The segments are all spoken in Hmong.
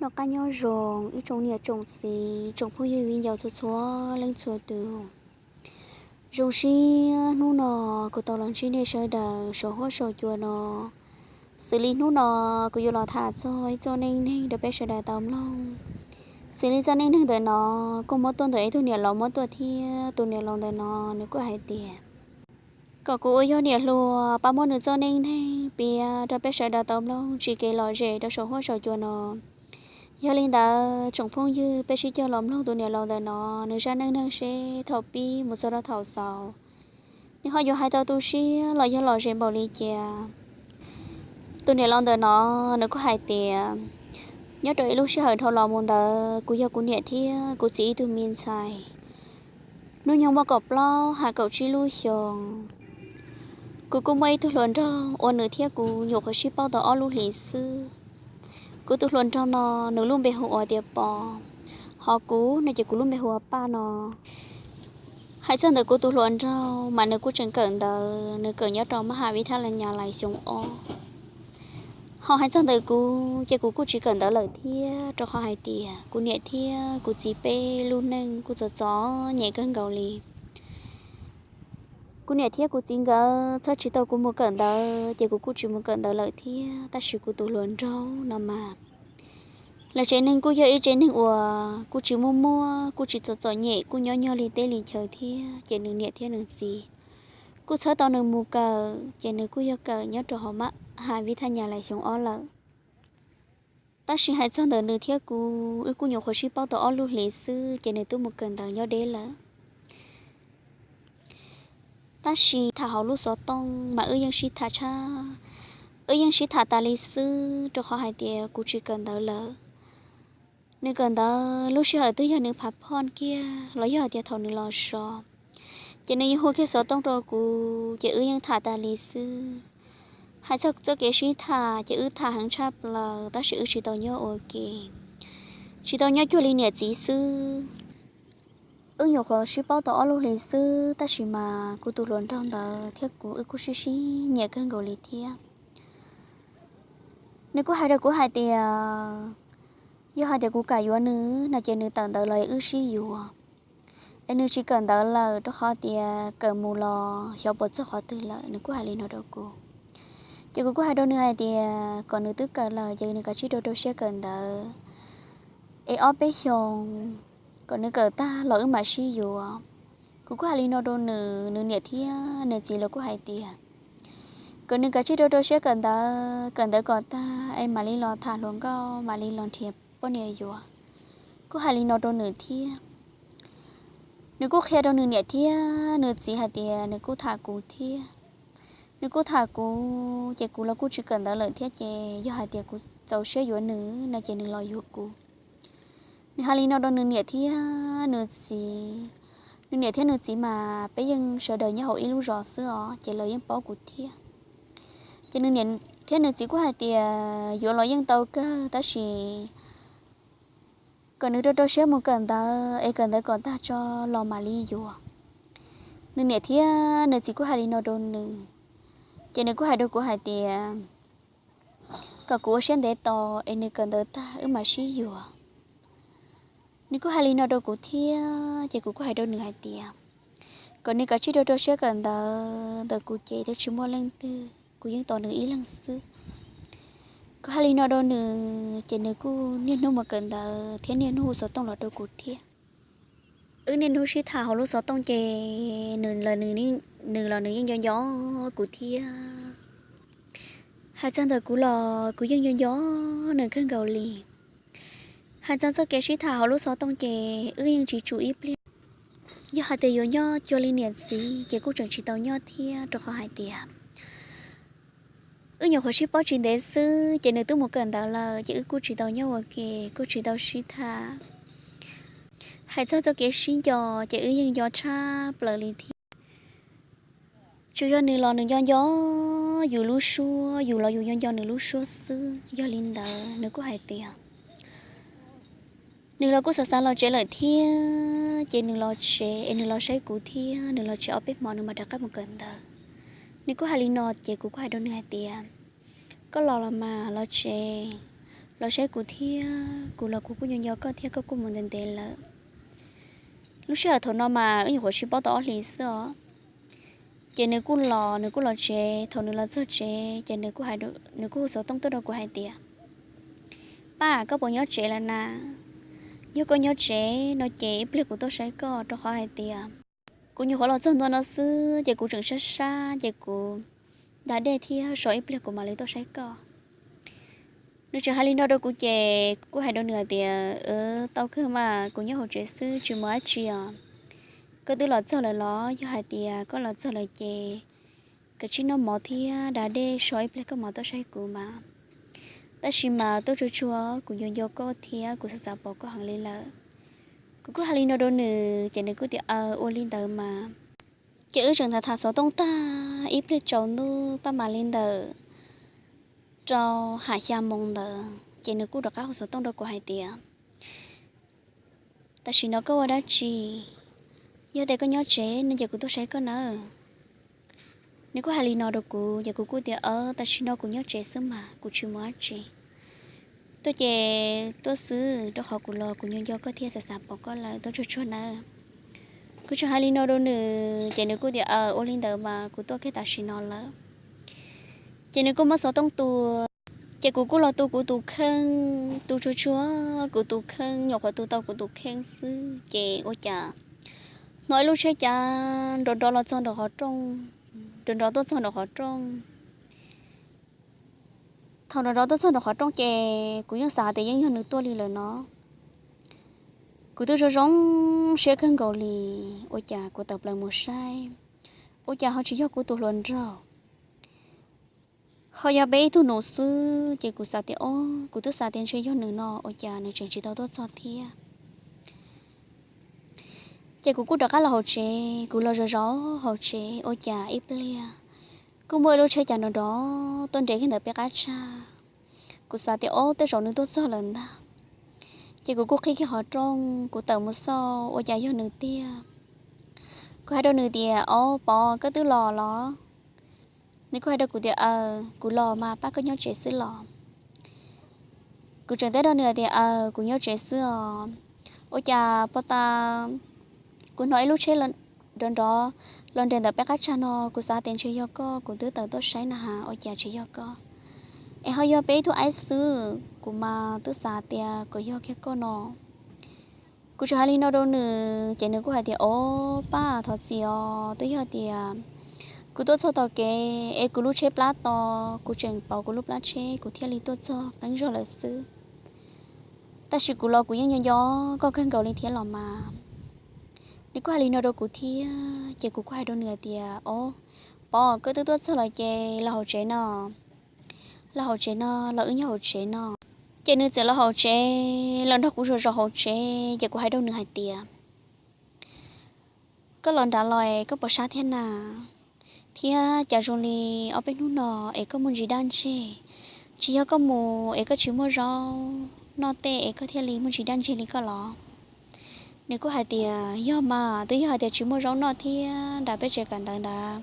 Noj qab nyob zoo ib tsoom niam tsoom txiv tsoom phooj ywg viv ncaus txhua txhua leej txhua tus. Zoo siab hnub no kuv tau los ntsib nej sawv daws saum huab saum cua no. Xws li hnub no kuv yuav los tham txog ib txoj neej neeg rau peb sawv daws tau mloog. Xws li txoj neej neeg ntawm no kuj muab tuaj ntawm ib tug niam laus muab tuaj thiab tus niam laus ntawm no nws kuj hais tias kom kuv uas yog niam hluas pab muab nws txoj neej neeg piav rau peb sawv daws tau mloog tsis kev lom zem rau saum huab saum cua no. Yog li ntawd tsoom phooj ywg peb sib cog los mloog tus niam laus ntawm no nws zaj neej neeg seb thaum pib mus txog rau thaum xaus nws ho yuav hais tau tu siab los yog lom zem npaum li cas. Tus niam laus ntawm no nws kuj hais tias nyob rau ib lub sij hawm dhau los mus ntawd kuv yog kuv niam thiab kuv txiv ib tug me ntxhais hnub nyoog muaj kaum plaub hais kaum tsib lub xyoos. Kuv kuj muaj ib tug hluas nraug uas nws thiab kuv nyuam qhuav sib paub tau ob lub hlis xwb. Kuv tus hluas nraug no nws lub npe hu ua tias Pov, hos kuv no ces kuv lub npe hu ua Paj no. Hais txog ntawm kuv tus hluas nraug mas nws kuj tseem kawm ntawv, nws kawm nyob rau mab has vib thab las nyas lais xyoo ob. Ho hais txog ntawm kuv ces kuv kuj tsis kawm ntawv lawm thiab rau qhov hais tias kuv niam thiab kuv txiv peb lub neej kuj txom txom nyem kawg nkaus li. Kuv niam thiab kuv txiv nkawd txhawb tsis tau kuv mus kawm ntawv ces kuv kuj tsis mus kawm ntawv lawm thiab. Tab sis kuv tus hluas nraug no mas lawv tsev neeg kuj yog ib tsev neeg uas kuj tsis muaj muaj kuj tsis txom txom nyem kuj nyob nyog li teb li chaw thiab ces nws niam thiab nws txiv kuj txhawb tau nws mus kawm ces nws kuj yog kawm nyob rau hauv mab has vib thab nyas lais xyoo ob lawm. Tab sis hais txog ntawm nws thiab kuv wb kuj nyuam qhuav sib paub tau ob lub hlis xwb ces nws twb mus kawm ntawv nyob deb lawm. Tab sis tham hauv lub xov tooj mas wb yeej sib tham tshaj, wb yeej sib tham tas li xwb rau qhov hais tias kuv tsis kawm ntawv lawm. Nws kawm ntawv lub sij hawm twb yog nws phav phoj kiag los yog hais tias thaum nws los so ces nws yeej hu kiag xov tooj rau kuv ces wb yeej tham tas li xwb. Hais txog txoj kev sib tham ces wb tham heev tshaj plaws tab sis wb tsis tau nyob ua ke, tsis tau nyob cuag li niam txiv xwb. Wb nyuam qhuav sib paub tau ob lub hlis xwb tab sis mas kuv tus hluas nraug ntawd thiab kuv wb kuj sib sib nyiam kawg nkaus li thiab. Nws kuj hais rau kuv hais tias yog hais tias kuv kam yuav nws no ces nws tawm ntawv los wb sib yuav, es nws tsis kawm ntawv lawm rau qhov tias kawm mus los xyov puas txog qhov twg lawm. Nws kuj hais li no rau kuv. Ces kuv kuj hais rau nws hais tias kom nws twb kawm lawm ces nws kav tsij rau rau siab kawm ntawv, es ob peb xyoos kom nws kawm tag los wb mam sib yuav. Kuv kuj hais li no rau nws, nws niam thiab nws txiv los kuj hais tias kom nws kav tsij rau rau siab kawm ntawv, kawm ntawv kom tag es mam li los tham hluas nkauj, mam li los nrhiav poj niam yuav. Kuj hais li no rau nws thiab. Nws kuj qhia rau nws niam thiab nws txiv hais tias nws kuj tham kuv thiab. Nws kuj tham kuv ces kuv los kuj tsis kawm ntawv lawm thiab ces yog hais tias kuv txaus siab yuav nws no ces nws los yuav kuv. Nws hais li no rau nws niam thiab nws txiv. Nws niam thiab nws txiv mas peb yeej sawv daws nyob hauv ib lub zos xwb os ces lawv yeej paub kuv thiab. Ces nws niam thiab nws txiv kuj hais tias yuav los yeej tau kawg tab sis kom nws rau rau siab mus kawm ntawv es kawm ntawv kom tag tso los mam li yuav. Nws niam thiab nws txiv kuj hais li no rau nws, ces nws kuj hais rau kuv hais tias kom kuv ua siab ntev tos es nws kawm ntawv tag wb mam sib yuav. Nws kuj hais li no rau kuv thiab ces kuv kuj hais rau nws hais tias kom nws kav tsij rau rau siab kawm ntawv, ntawm kuv ces twb tsis muaj leej twg, kuv yeej tos nws ib leeg xwb. Kuv hais li no rau nws ces nws kuj niaj hnub mus kawm ntawv thiab niaj hnub hu xov tooj los rau kuv thiab. Wb niaj hnub sib tham hauv lub xov tooj ces nws los nws yeej nco nco kuv thiab. Hais txog ntawm kuv los kuv yeej nco nco nws kawg nkaus li. Hais txog txoj kev sib tham hauv lub xov tooj ces wb yeej tsis tsum ib pliag. Yog hais tias yuav nyob cuag li niam txiv ces kuj tseem tsis tau nyob thiab rau qhov hais tias wb nyuam qhuav sib paub tsis ntev xwb ces nws twb mus kawm ntawv lawm ces wb kuj tsis tau nyob ua ke kuj tsis tau sib tham. Hais txog txoj kev sib nco ces wb yeej nco tshaj plaws li thiab. Tsuas yog nws los nws nco nco yus lub suab, yus los yus nco nco nws lub suab xwb. Yog li ntawd nws kuj hais tias nws los kuj xav xav los tsev lawm thiab ces nws los tsev es nws los saib kuv thiab nws los tsev ob peb hmo nws mam rov qab mus kawm ntawv. Nws kuj hais li no ces kuv kuj hais rau nws hais tias koj los los mas los tsev, los saib kuv thiab, kuv los kuv kuj nco nco koj thiab, koj kuj mus ntev ntev lawm. Lub sij hawm thaum no mas wb nyuam qhuav sib paub tau ob hlis xwb os. Ces nws kuj los, nws kuj los tsev. Thaum nws los txog tsev ces nws kuj hais, nws kuj hu xov tooj tuaj rau kuv hais tias, Paj, koj puas nyob tsev lawm na? Yog koj nyob tsev no ces ib pliag kuv tuaj saib koj, rau qhov hais tias kuv nyuam qhuav los txog ntua no xwb ces kuv tseem sab sab ces kuv da dej thiab, so ib pliag kuv mam li tuaj saib koj. Nws tseem hais li no rau kuv ces kuv kuj hais rau nws hais tias, Tau kawg mas, kuv nyob hauv tsev xwb tsis mus dab tsi os. Koj twb los txog lawm los? Yog hais tias koj los txog lawm ces kav tsij noj mov thiab da dej, so ib pliag koj mam tuaj saib kuv mas. Tab sis mas tuaj tsuag tsuag, kuv nco nco koj thiab kuv xav xav pom koj heev li lawm. Kuv kuj hais li no rau nws ces nws kuj tias, Aws, ua li ntawd mas. Ces wb tseem tham tham xov tooj tag, ib pliag tsaus ntuj paj mam li ntawm rau ham xya moos ntawd ces nws kuj rov qab hu xov tooj rau kuv hais tias, Tam sim no koj ua dab tsi? Yog tias koj nyob tsev no ces kuv tuaj saib koj nawb. Nws kuj hais li no rau kuv ces kuv kuj tias, Aws, tam sim no kuv nyob tsev xwb mas, kuv tsis mus dab tsi. Tuaj ces tuaj xwb, rau qhov kuv los kuv nco nco koj thiab xav xav pom koj lawm, tuaj tsuag tsuag nawb. Kuv tseem hais li no rau nws ces nws kuj tias, Aws, ua li ntawd mas, kuv tuaj kiag tam sim no lawm. Ces nws kuj muab xov tooj tua, ces kuv kuj los tu kuv tus kheej, tu tsuag tsuag kuv tus kheej, nyuam qhuav tu tau kuv tus kheej xwb ces ua cas hnov ib lub tsheb cav nrov nrov los txog nraum qhov rooj, nrov nrov tuaj txog nraum qhov rooj. Thaum nrov nrov tuaj txog nraum qhov rooj ces kuv yeej xav tias yeej yog nws tuaj li lawm no. Kuv twb zoo zoo siab kawg nkaus li, ua cas kuv tawm plaws mus saib, ua cas ho tsis yog kuv tus hluas nraug, ho yog peb ib tug nus xwb. Ces kuv xav tias, o, kuv twb xav tias ntshe yog nws no, ua cas nws tseem tsis tau tuaj txog thiab. Ces kuv kuj rov qab los hauv tsev, kuv los zov zov hauv tsev ua cas ib pliag kuj muaj ib lub tsheb cav nrov nrov tuaj nres kiag ntawm peb qab tshaj. Kuv xav tias, o, tej zaum nws tuaj txog lawm ntag. Ces kuv kuj qhib kiag qhov rooj, kuv tawm mus xauj ua cas yog nws tiag. Kuv hais rau nws tias, o, Pov, koj twb los los? Nws kuj hais rau kuv tias, aws, kuv los mas, Paj, koj nyob tsev xwb los? Kuv tseem teb rau nws tias, aws, kuv nyob tsev xwb os. Ua cas pov tas kuv hnov ib lub tsheb nrov nrov los nres ntawm peb qab tshaj no, kuv xav tias ntshe yog koj, kuv twb tawm tuaj saib na has ua cas tsis yog koj, es ho yog peb ib tug aib xwb, kuv mas twb xav tias kuv yog kiag koj no. Kuv tseem hais li no rau nws ces nws kuj hais tias, o, Paj, thov txim os, twb yog tias kuv tuaj txog tom kev es kuv lub tsheb plab to, kuv tseem pauv kuv lub plab tsheb kuv thiaj li tuaj txog qeeb zog lawm xwb. Tab sis kuv los kuv yeej nco nco koj kawg nkaus li thiab los mas. Nws kuj hais li no rau kuv thiab ces kuv kuj hais rau nws hais tias, o, Pov, koj twb tuaj txog lawm ces los hauv tsev no, los hauv tsev no, los wb nyob hauv tsev no. Ces nws txawm los hauv tsev los nrog kuv zov zov hauv tsev ces kuv hais rau nws hais tias, koj los nrad los es koj puas sab thiab na? Thiab cas zoo li ob peb hnub no es koj muaj ntsis daj ntseg, tsis yog koj mus es koj tsis muaj zaub noj tej es koj thiaj li muaj ntsis daj ntseg li koj los? Nws kuj hais tias, yog mas, twb yog hais tias tsis muaj zaub noj thiab nram peb tsev kawm ntawv ntawd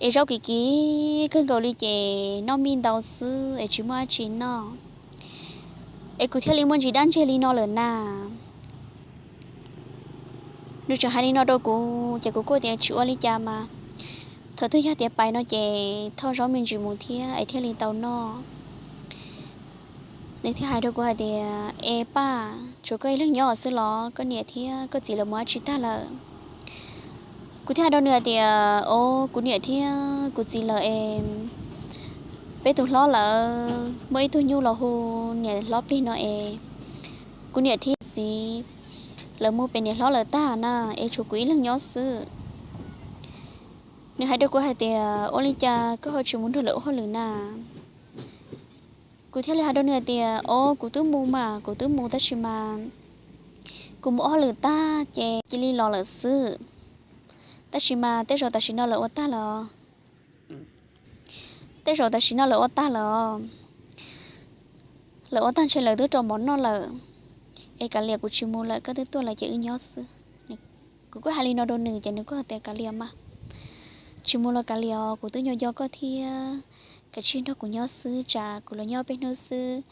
es zaub kim kim kawg nkaus li ces noj mij ntau xwb es tsis muaj dab tsi noj, es kuv thiaj li muaj ntsis daj ntseg li no lawm na. Nws tseem hais li no rau kuv ces kuv kuj tias tsis ua li cas mas, thaum twg yog tias pais no ces thauj zaub me ntsis mus thiab es thiaj li tau noj. Nws thiaj hais rau kuv hais tias, e Paj, tsuas koj ib leeg nyob xwb los? Koj niam thiab koj txiv lawv mus dab tsi tag lawm? Kuv thiaj hais rau nws hais tias, o, kuv niam thiab kuv txiv lawv es peb tus hlob lawv muaj ib tug nyuj los hu niam hlob plig no es kuv niam thiab txiv lawv mus pem niam hlob lawv tag na, es tshuav kuv ib leeg nyob xwb. Nws hais rau kuv hais tias, ua li cas koj ho tsis mus nrog lawv ua hauj lwm na? Kuv thiaj li hais rau nws hais tias, o, kuv twb mus mas, kuv twb mus tab sis mas kuv mus ua hauj lwm tag ces cia li los lawm xwb. Tab sis mas tej zaum tam sim no lawv ua tag lawm, tej zaum tam sim no lawv ua tag lawm, lawv ua tag ntshe lawv twb rau mov noj lawm. Es kav liam, kuv tsis mus lawm, koj twb tuaj lawm ces wb nyob xwb. Kuv kuj hais li no rau nws ces nws kuj hais tias, kav liam mas, tsis mus los kav liam os, kuv twb nco nco koj thiab, kav tsij nrog kuv nyob xwb, tsam kuv los nyob peb hnub xwb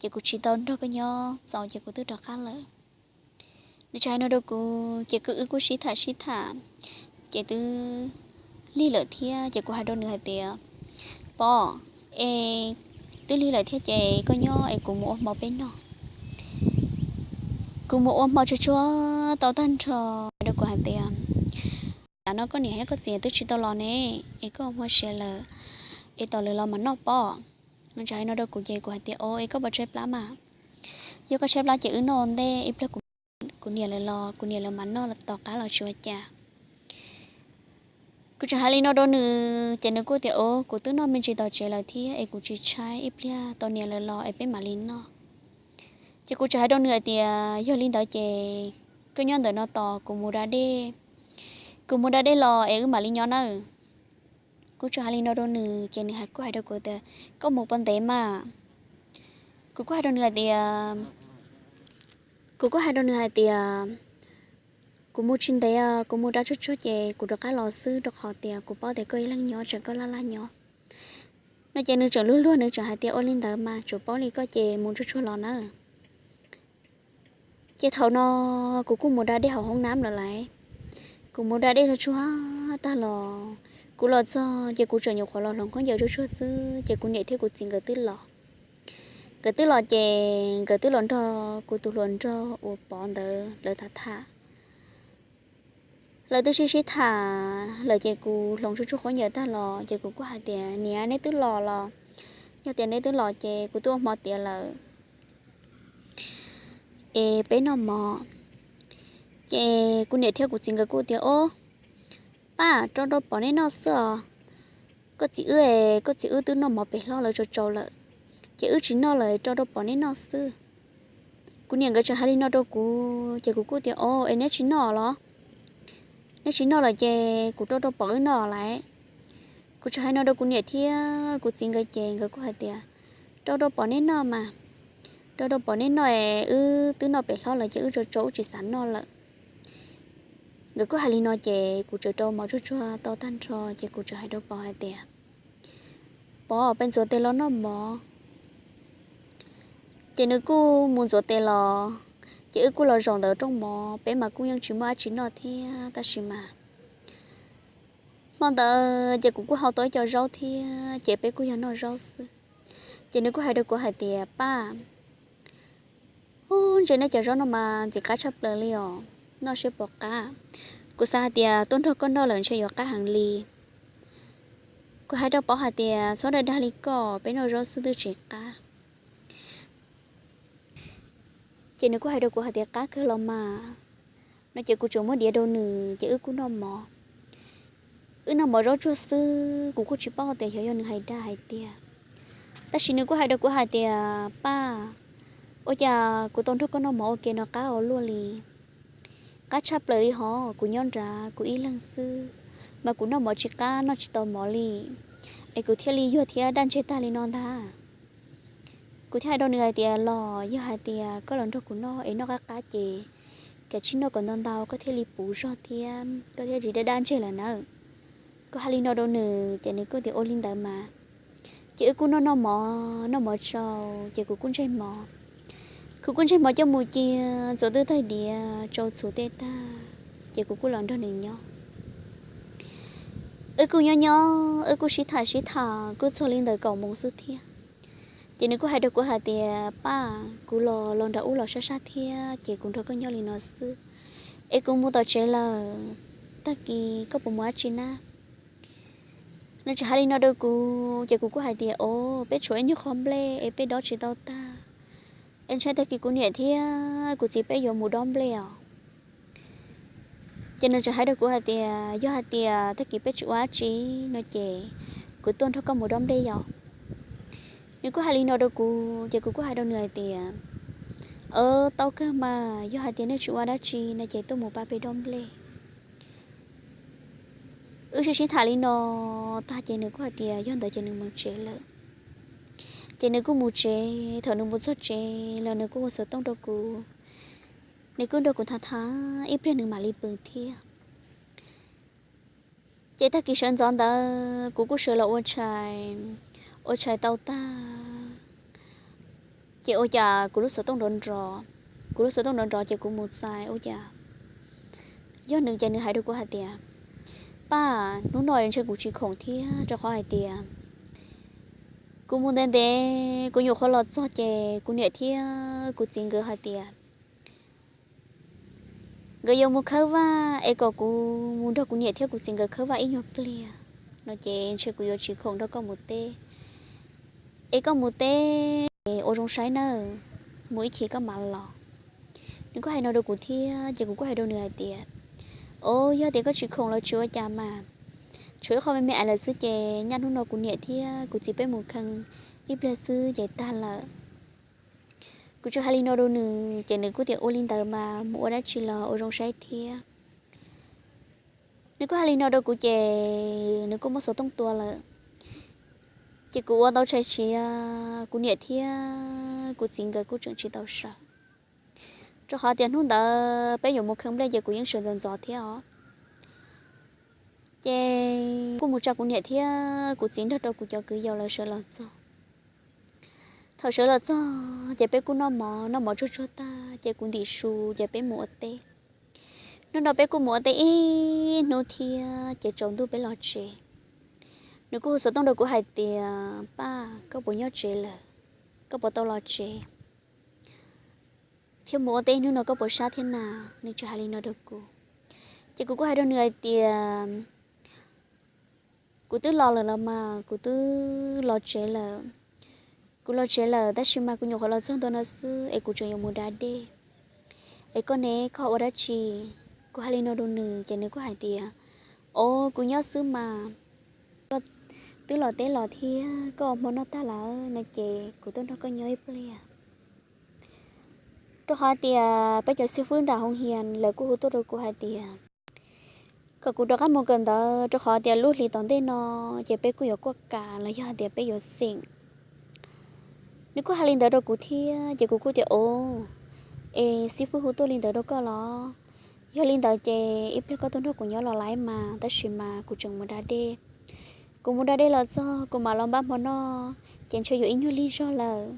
ces kuv tsis tau nrog koj nyob txaus ces kuv twb rov qab lawm. Nws txawm hais no rau kuv ces wb kuj sib tham sib tham, ces twb lig lawm thiab ces kuv hais rau nws hais tias, Pov, es twb lig lawm thiab ces koj nyob es kuv mus ua hmo peb noj. Kuv mus ua hmo tsuag tsuag tau tag nrho, rau kuv hais tias, Tam no koj niam thiab koj txiv twb tsis tau los ne, es koj ua hmo siav lawm, es tom lawv los mam noj pob. Nws txawm hais no rau kuv ces kuv hais tias, O, es koj puas tshaib plab mas? Yog koj tshaib plab ces wb noj ua ntej, ib pliag kuv niam lawv los kuv niam lawv mam noj tom qab los tsis ua cas. Kuv txawm hais li no rau nws ces nws kuj tias, O, kuv twb noj me ntsis tom tsev lawm thiab es kuv tsis tshaib, ib pliag tos niam lawv los es peb mam li noj. Ces kuv txawm hais rau nws hais tias, Yog li ntawd ces koj nyob ntawm no tos kuv mus da dej, kuv mus da dej los es wb mam li nyob nawb. Kuv txawm hais li no rau nws ces nws hais kuj hais rau kuv tias, Koj mus puas ntev mas? Kuv kuj hais rau nws hais tias, kuv kuj hais rau nws hais tias, Kuv mus tsis ntev, kuv mus da tsuag tsuag ces kuv rov qab los xwb, rau qhov tias kuv paub tias koj ib leeg nyob tseem koj laj laj nyob. No ces nws tseem luag luag, nws tseem hais tias, Ua li ntawd mas tsuas paub li koj ces mus tsuag tsuag los nawb. Ces thaum no kuv kuj mus da dej hauv hoob nab lawm lauj. Kuv mus da dej tsuag tsuag tag los, kuv los txog ces kuv tseem nyuam qhuav los hloov khaub ncaws tsuag tsuag xwb ces kuv niam thiab kuv txiv nkawd twb los. Nkawd twb los ces nkawd twb los nrog kuv tus hluas nraug uas Pov ntawd lawv tham tham. Lawv twb sib sib tham lawm ces kuv hloov tsuag tsuag khaub ncaws tag los ces kuv kuj hais tias, Niam, neb twb los los? Yog tias neb twb los ces kuv twb ua hmo tiav lawm es peb noj mov. Ces kuv niam thiab kuv txiv nkawd kuj tias, O, Paj, rau rau Pov neb noj xwb os. Koj txiv wb, koj txiv wb twb noj mov pem hlob lawv tsau tsau lawm, ces wb tsis noj lawm, rau rau Pov neb noj xwb. Kuv niam nkawd tseem hais li no rau kuv ces kuv kuj tias, O, es neb tsis noj los? Neb tsis noj lawm ces kuv rau rau Pov wb noj lawm. Kuv tseem hais no rau kuv niam thiab kuv txiv nkawd ces nkawd kuj hais tias, Rau rau Pov neb noj mas, rau rau Pov neb noj es wb twb noj pem hlob lawm ces wb tsau tsau wb tsis xav noj lawm. Nkawd kuj hais li no ces kuv txawm rau mov tsuag tsuag tau tag nrho ces kuv txawm hais rau Pov hais tias, Pov, peb ntxuav tes los noj mov. Ces nws kuj mus ntxuav tes los, ces wb kuj los zaum ntawm rooj mov, peb mas kuj yeej tsis muaj dab tsi noj thiab tab sis mas hmo ntawd ces kuv kuj hau tau ib co zaub thiab ces peb kuj yog noj zaub xwb. Ces nws kuj hais rau kuv hais tias, Paj, ub, ntshe nej cov zaub no mas ntxim qab tshaj plaws li os, noj seb puas qab. Kuv xav hais tias tuaj nrog koj noj lawm ntshe yuav qab heev li. Kuv hais rau Pov hais tias, Txhob dag dag li koj, peb noj zaub xwb twb tsis qab. Ces nws kuj hais rau kuv hais tias, Qab kawg los mas. No ces kuv tseem muab diav rau nws ces wb kuj noj mov. Wb noj mov zaub tsuag xwb, kuv kuj tsis paub tias xyov yog nws hais dag hais tiag. Tab sis nws kuj hais rau kuv hais tias, Paj, ua cas kuv tau nrog koj noj mov ua ke no qab ua luaj li, qab tshaj plaws li hov. Kuv nyob nrad kuv ib leeg xwb mas kuv noj mov tsis qab, noj tsis tau mov li, es kuv thiaj li yuag thiab daj ntseg tag li no ntag. Kuv thiaj hais rau nws hais tias, Los yog hais tias koj los nrog kuv noj es noj qab qab ces kav tsij noj kom ntau ntau koj thiaj li puv zog thiab koj thiaj tsis daj daj ntseg lawm nawb. Kuv hais li no rau nws ces nws kuj tias, Ua li ntawd mas. Ces wb kuj noj noj mov, noj mov tsau ces kuv kuj ntseg mov. Kuv kuj ntseg mov coj mus cia, ntxuav twb tag diav tsau txhuv tej tag ces kuv kuj los nrog nws nyob. Wb kuj nyob nyob, wb kuj sib tham sib tham kuj txog li ntawm kaum moos xwb thiab. Ces nws kuj hais rau kuv hais tias, Paj, kuv los los nram ub los sab sab thiab ces kuv nrog koj nyob li no xwb, es kuv mus tom tsev lawm, tag kis koj puas mus dab tsi na? Nws txawm hais li no rau kuv ces kuv kuj hais tias, O, peb tshuav ib nyuag qho nplej es peb dob tsis tau tag, es ntshai tag kis kuv niam thiab kuv txiv peb yuav mus dob nplej os. Ces nws txawm hais rau kuv hais tias, Yog hais tias tag kis peb tsis ua dab tsi no ces kuv tuaj nrog koj mus dob nplej yom. Nws kuj hais li no rau kuv ces kuv kuj hais rau nws hais tias, Tau kawg mas, yog hais tias nej tsis ua dab tsi no ces tuaj mus pab peb dob nplej. Wb sib sib tham li no tag ces nws kuj hais tias yog ntawd ces nws mus tsev lawm. Ces nws kuj mus tsev, thaum nws mus txog tsev los nws kuj ua xov tooj rau kuv, nws kuj nrog kuv tham tham ib pliag nws mam li pw thiab. Ces tag kis sawv ntxov ntawd kuv kuj sawv los ua tshais, ua tshais tau tag, Ces ua cas kuv lub xov tooj nrov nrov, kuv lub xov tooj nrov nrov ces kuv mus txais ua cas yog nws ces nws hais rau kuv hais tias, Paj, hnub no ntshe kuv tsis khoom thiab rau qhov hais tias kuv mus ntev ntev kuv nyuam qhuav los txog ces kuv niam thiab kuv txiv nkawd hais tias nkawd yuav mus khawb vaj es kom kuv mus nrog kuv niam thiab kuv txiv nkawd khawb vaj ib nyuag pliag no ces ntshe kuv yuav tsis khoom nrog koj mus teb. Es koj mus teb es ua zoo saib nawb, mus ib chim koj mam los. Nws kuj hais no rau kuv thiab ces kuv kuj hais rau nws hais tias, Os, yog tias koj tsis khoom los tsis ua cas mas, tshuav ib qho me me ais lawm xwb ces nyaj hnub no kuv niam thiab kuv txiv peb mus khee ib pliag xwb ces tag lawm. Kuv tsuas hais li no rau nws ces nws kuj tias, Ua li ntawd mas mus ua dab tsi los ua zoo saib thiab. Nws kuj hais li no rau kuv ces nws kuj muab xov tooj tua lawm. Ces kuv ua ntau tshais tshiav, kuv niam thiab kuv txiv nkawd kuj tseem tsis tau sawv, rau qhov tias hnub ntawd peb yuav mus khee nplej ces kuv yeej sawv ntxov ntxov thiab os. Ces kuj mus tsa kuv niam thiab kuv txiv nrog rau kuv cov kwv yau lawv sawv los txog. Thaum sawv los txog ces peb kuj noj mov, noj mov tsuag tsuag tag ces kuv ntim su ces peb mus ua teb. Hnub no peb kuj mus ua teb ib hnub thiab ces tsaus ntuj peb los tsev. Nws kuj hu xov tooj rau kuv hais tias, Paj, koj puas nyob tsev lawm? Koj puas tau los tsev thiab mus ua teb ib hnub no koj puas sab thiab na? Nws tseem hais li no rau kuv. Ces kuv kuj hais rau nws hais tias, Kuv twb los lawm los mas, kuv twb los tsev lawm. Kuv los tsev lawm tab sis mas kuv nyuam qhuav los txog ntua no xwb es kuv tseem yuav mus da dej. Es koj ne, koj ua dab tsi? Kuv hais li no rau nws ces nws kuj hais tias, Os, kuv nyob xwb mas. Koj twb los teb los thiab koj ua hmo noj tag lawm no ces kuv tuaj nrog koj nyob ib pliag. Rau qhov tias peb cov xib fwb nram hoo hias lawv kuj hu tuaj rau kuv hais tias kom kuv rov qab mus kawm ntawv rau qhov tias lub hlis tom ntej no ces peb kuj yuav kuaj kam los yog hais tias peb yuav xeem. Nws kuj hais li ntawd rau kuv thiab ces kuv kuj tias, Os, es xib fwb hu tuaj li ntawd rau koj los? Yog li ntawd ces ib pliag koj tuaj nrog kuv nyob los laiv mas, tab sis mas kuv tseem mus da dej. Kuv mus da dej los txog kuv mam los npaj hmo noj ces ntshe yuav ib nyuag lig zog lawm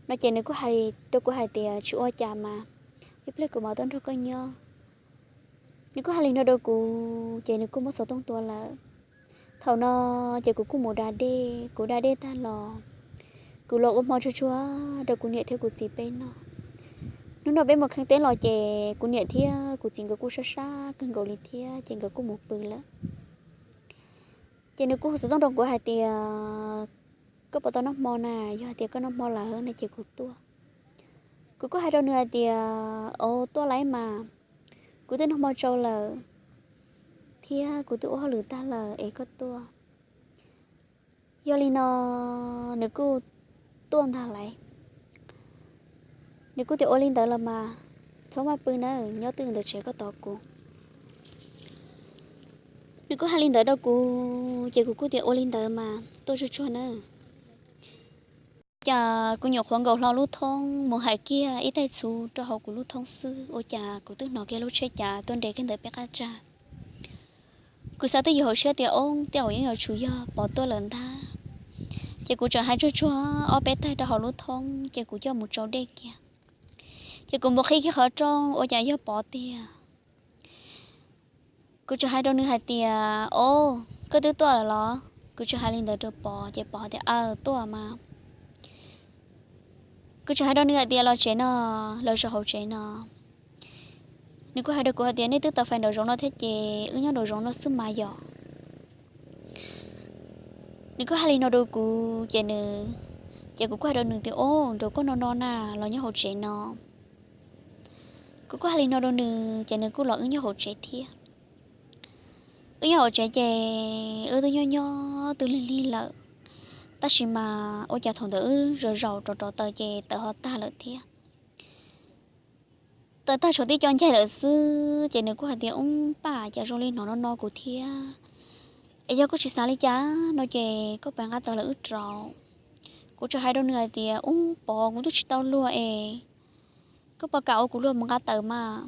no ces nws kuj hais rau kuv hais tias, Tsis ua cas mas, ib pliag kuv mam tuaj nrog koj nyob. Nws kuj hais li no rau kuv ces nws kuj muab xov tooj tua lawm. Thaum no ces kuv kuj mus da dej, kuv da dej tag los kuv los ua hmo tsuag tsuag rau kuv niam thiab kuv txiv peb noj. Hnub no peb mus kheej teb los ces kuv niam thiab kuv txiv nkawd kuj sab sab kawg nkaus li thiab ces nkawd kuj mus pw lawm. Ces nws kuj hu xov tooj rau kuv hais tias, Koj puas tau noj hmo na? Yog hais tias koj noj hmo lawm no ces kuv tuaj. Kuv kuj hais rau nws hais tias, Os, tuaj laiv mas, kuv twb noj hmo tsau lawm thiab kuv twb ua hauj lwm tag lawm es koj tuaj. Yog li no nws kuj tuaj ntag laiv. Nws kuj tias, Ua li ntawd los mas txhob maj pw nawb, nyob twj ywm ntawm tsev koj tos kuv. Nws kuj hais li ntawd rau kuv ces kuv kuj tias, Ua li ntawd mas tuaj tsuag tsuag nawb. Cas kuv nyuam qhuav nkaum hlo lub thoob mus hais kiag ib taig txhuv rau hauv kuv lub thoob xwb ua cas kuv twb hnov kiag lub tsheb cav tuaj nres kiag ntawm peb qab tsag. Kuv xav twb ywm hauv siab tias, Ob, tej zaum yeej yuav tsum yog Pov tuaj lawm ntag. Ces kuv tseem hais tsuag tsuag ob peb taig rau hauv lub thoob ces kuv coj mus tsau dej kiag. Ces kuv mus qhib kiag qhov rooj ua cas yog Pov tiag. Kuv tseem hais rau nws hais tias, Ob, koj twb tuaj lawm los? Kuv tseem hais li ntawd rau Pov ces Pov tias, Aw, tuaj mas. Kuv tseem hais rau nws hais tias, Los tsev no, los zaum hauv tsev no. Nws kuj hais rau kuv hais tias, Nej twb tau fais nraum zoov no thiab ces wb nyob nraum zoov no xwb mas yom. Nws kuj hais li no rau kuv ces nws, ces kuv kuj hais rau nws tias, Ob, nraum koj no no na, los nyob hauv tsev no. Kuv kuj hais li no rau nws ces nws kuj los wb nyob hauv tsev thiab. Wb nyob hauv tsev ces wb twb nyob nyob twb lig lig lawm, tab sis mas ua cas thaum ntawd wb zaum zaum rov rov taws ces tawv ho tag lawm thiab. Tawv tag tshuav tib co ncaig lawm xwb ces nws kuj hais tias, Ub, Paj, cas zoo li hnov no no kuv thiab. Es yog koj tsis xav li cas no ces koj pab nqa taws los wb rauv. Kuv tseem hais rau nws hais tias, Ub, Pov, kuv twb tsis tau luag es koj puas kam ua kuv luag mus nqa taws mas?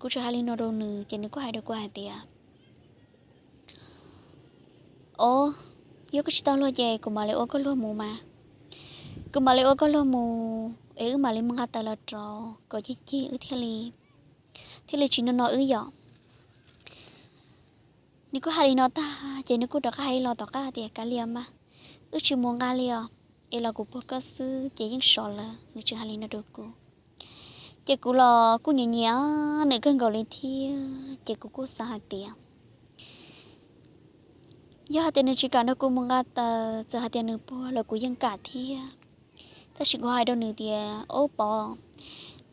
Kuv tseem hais li no rau nws ces nws kuj hais rau kuv hais tias, Ob, yog koj tsis tau luag ces kuv mam li ua koj luag mus mas. Kuv mam li ua koj luag mus es wb mam li mus nqa taws los rau kom cig cig wb thiaj li, thiaj li tsis no no wb yom. Nws kuj hais li no tag ces nws kuj rov qab hais li los tom qab tias, Kav liam mas, wb tsis mus nqa li os, es los kuv puag koj xwb ces yeej sov lawm. Nws tseem hais li no rau kuv. Ces kuv los kuj nyiam nyiam nws kawg nkaus li thiab ces kuv kuj xav hais tias yog hais tias nws tsis kam nrog kuv mus nqa taws, txawm hais tias nws puag los kuv yeej kam thiab. Tab sis kuv hais rau nws tias, Ob Pov,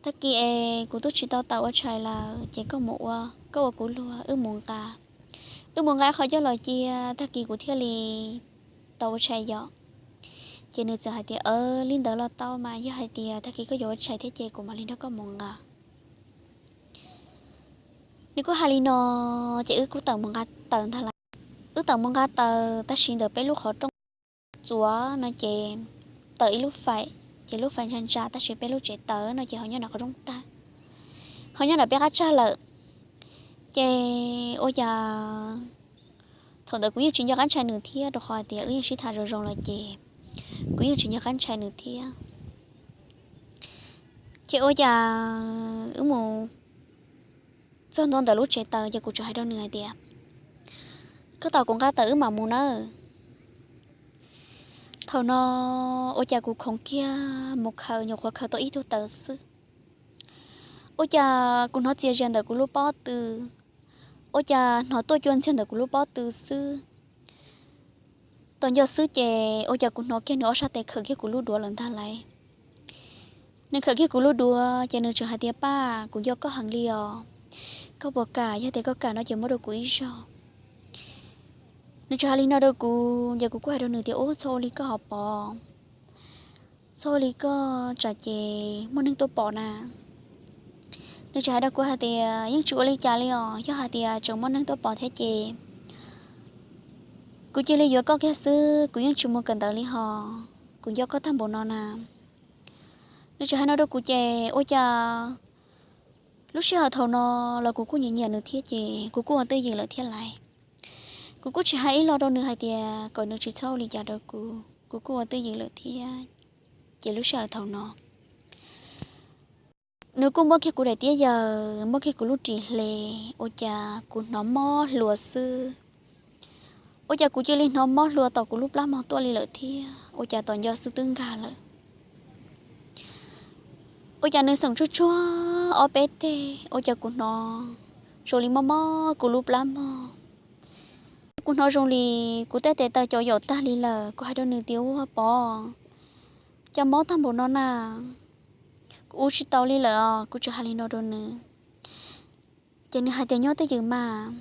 tag kis es kuv twb tsis tau tawm ua tshais lawm ces koj mus ua, koj ua kuv luag wb mus nqa, wb mus nqa ib qho coj los cia tag kis kuv thiaj li tau ua tshais yom. Ces nws txawm hais tias, Aws, li ntawd los tau mas, yog hais tias tag kis koj yuav ua tshais thiab ces kuv mam li nrog koj mus nqa. Nws kuj hais li no ces wb kuj tawm mus nqa taws ntag lauj. Wb tawm mus nqa taws tab sis ntawm peb lub qhov rooj txuas no ces tawm ib lub faim, ces lub faim ntsa ntsa tab sis peb lub tsev taws no ces ho nyob nram qhov rooj tag, ho nyob nram peb qab tsag lawm. Ces ua cas thaum ntawd kuv yeej tsis nco qab ntshai nws thiab, rau qhov hais tias wb yeej sib tham zoo zoo lawm ces kuv yeej tsis nco qab ntshai nws thiab. Ces ua cas wb mus txog ntua ntawm lub tsev taws ces kuv tseem hais rau nws hais tias, Koj tos kuv nqa taws wb mam mus nawb. Thaum no ua cas kuv khoov kiag mus khaws, nyuam qhuav khaws tau ib tug taws xwb, ua cas kuv hnov txias zias ntawm kuv lub pob tw, ua cas hnov tuaj cua ntxiag ntawm kuv lub pob tw xwb. Tos nco xwb ces ua cas kuv hnov kiag nws ob sab tes khawm kiag kuv lub duav lawm ntag lauj. Nws khawm kiag kuv lub duav ces nws tseem hais tias, Paj, kuv nco koj heev li os, koj puas kam? Yog tias koj kam no ces muab rau kuv ib zaug. Nws tseem hais li no rau kuv ces kuv kuj hais rau nws tias, Ub, txhob ua li koj ho Pov, txhob ua li koj tsam ces muaj neeg tuaj pom na. Nws tseem hais rau kuv hais tias, Yeej tsis ua li cas li os, yog hais tias tseem muaj neeg tuaj pom thiab ces kuv cia li yuav koj kiag xwb, kuv yeej tsis mus kawm ntawv li hos, kuv nco koj tag npaum no na. Nws tseem hais no rau kuv ces ua cas lub sij hawm thaum no los kuv kuj nyiam nyiam nws thiab ces kuv kuj ua twj ywm lawm thiab lauj. Kuv kuj tsis hais ib lo rau nws hais tias kom nws tsis txhob ua li cas rau kuv, kuv kuj ua twj ywm lawm thiab ces lub sij hawm thaum no nws kuj muab kiag kuv daim tiab yaws, muab kiag kuv lub ris hle, ua cas kuv hnov mob hlua xwb. Ua cas kuv cia li hnov mob hlua tom kuv lub plab mog tuaj li lawm thiab, ua cas tos nco xwb twb nkag lawm. Ua cas nws xeem tsuag tsuag ob peb teg, ua cas kuv hnov zoo li mob mob kuv lub plab mog. Kuv hnov zoo li kuv tej tes taw cov yaum tag li lawm, kuv hais rau nws tias, Ua Pov, cas mob tag npaum no na, kuv ua tsis tau li lawm os, kuv tseem hais li no rau nws. Ces nws hais tias, Nyob twj ywm mas,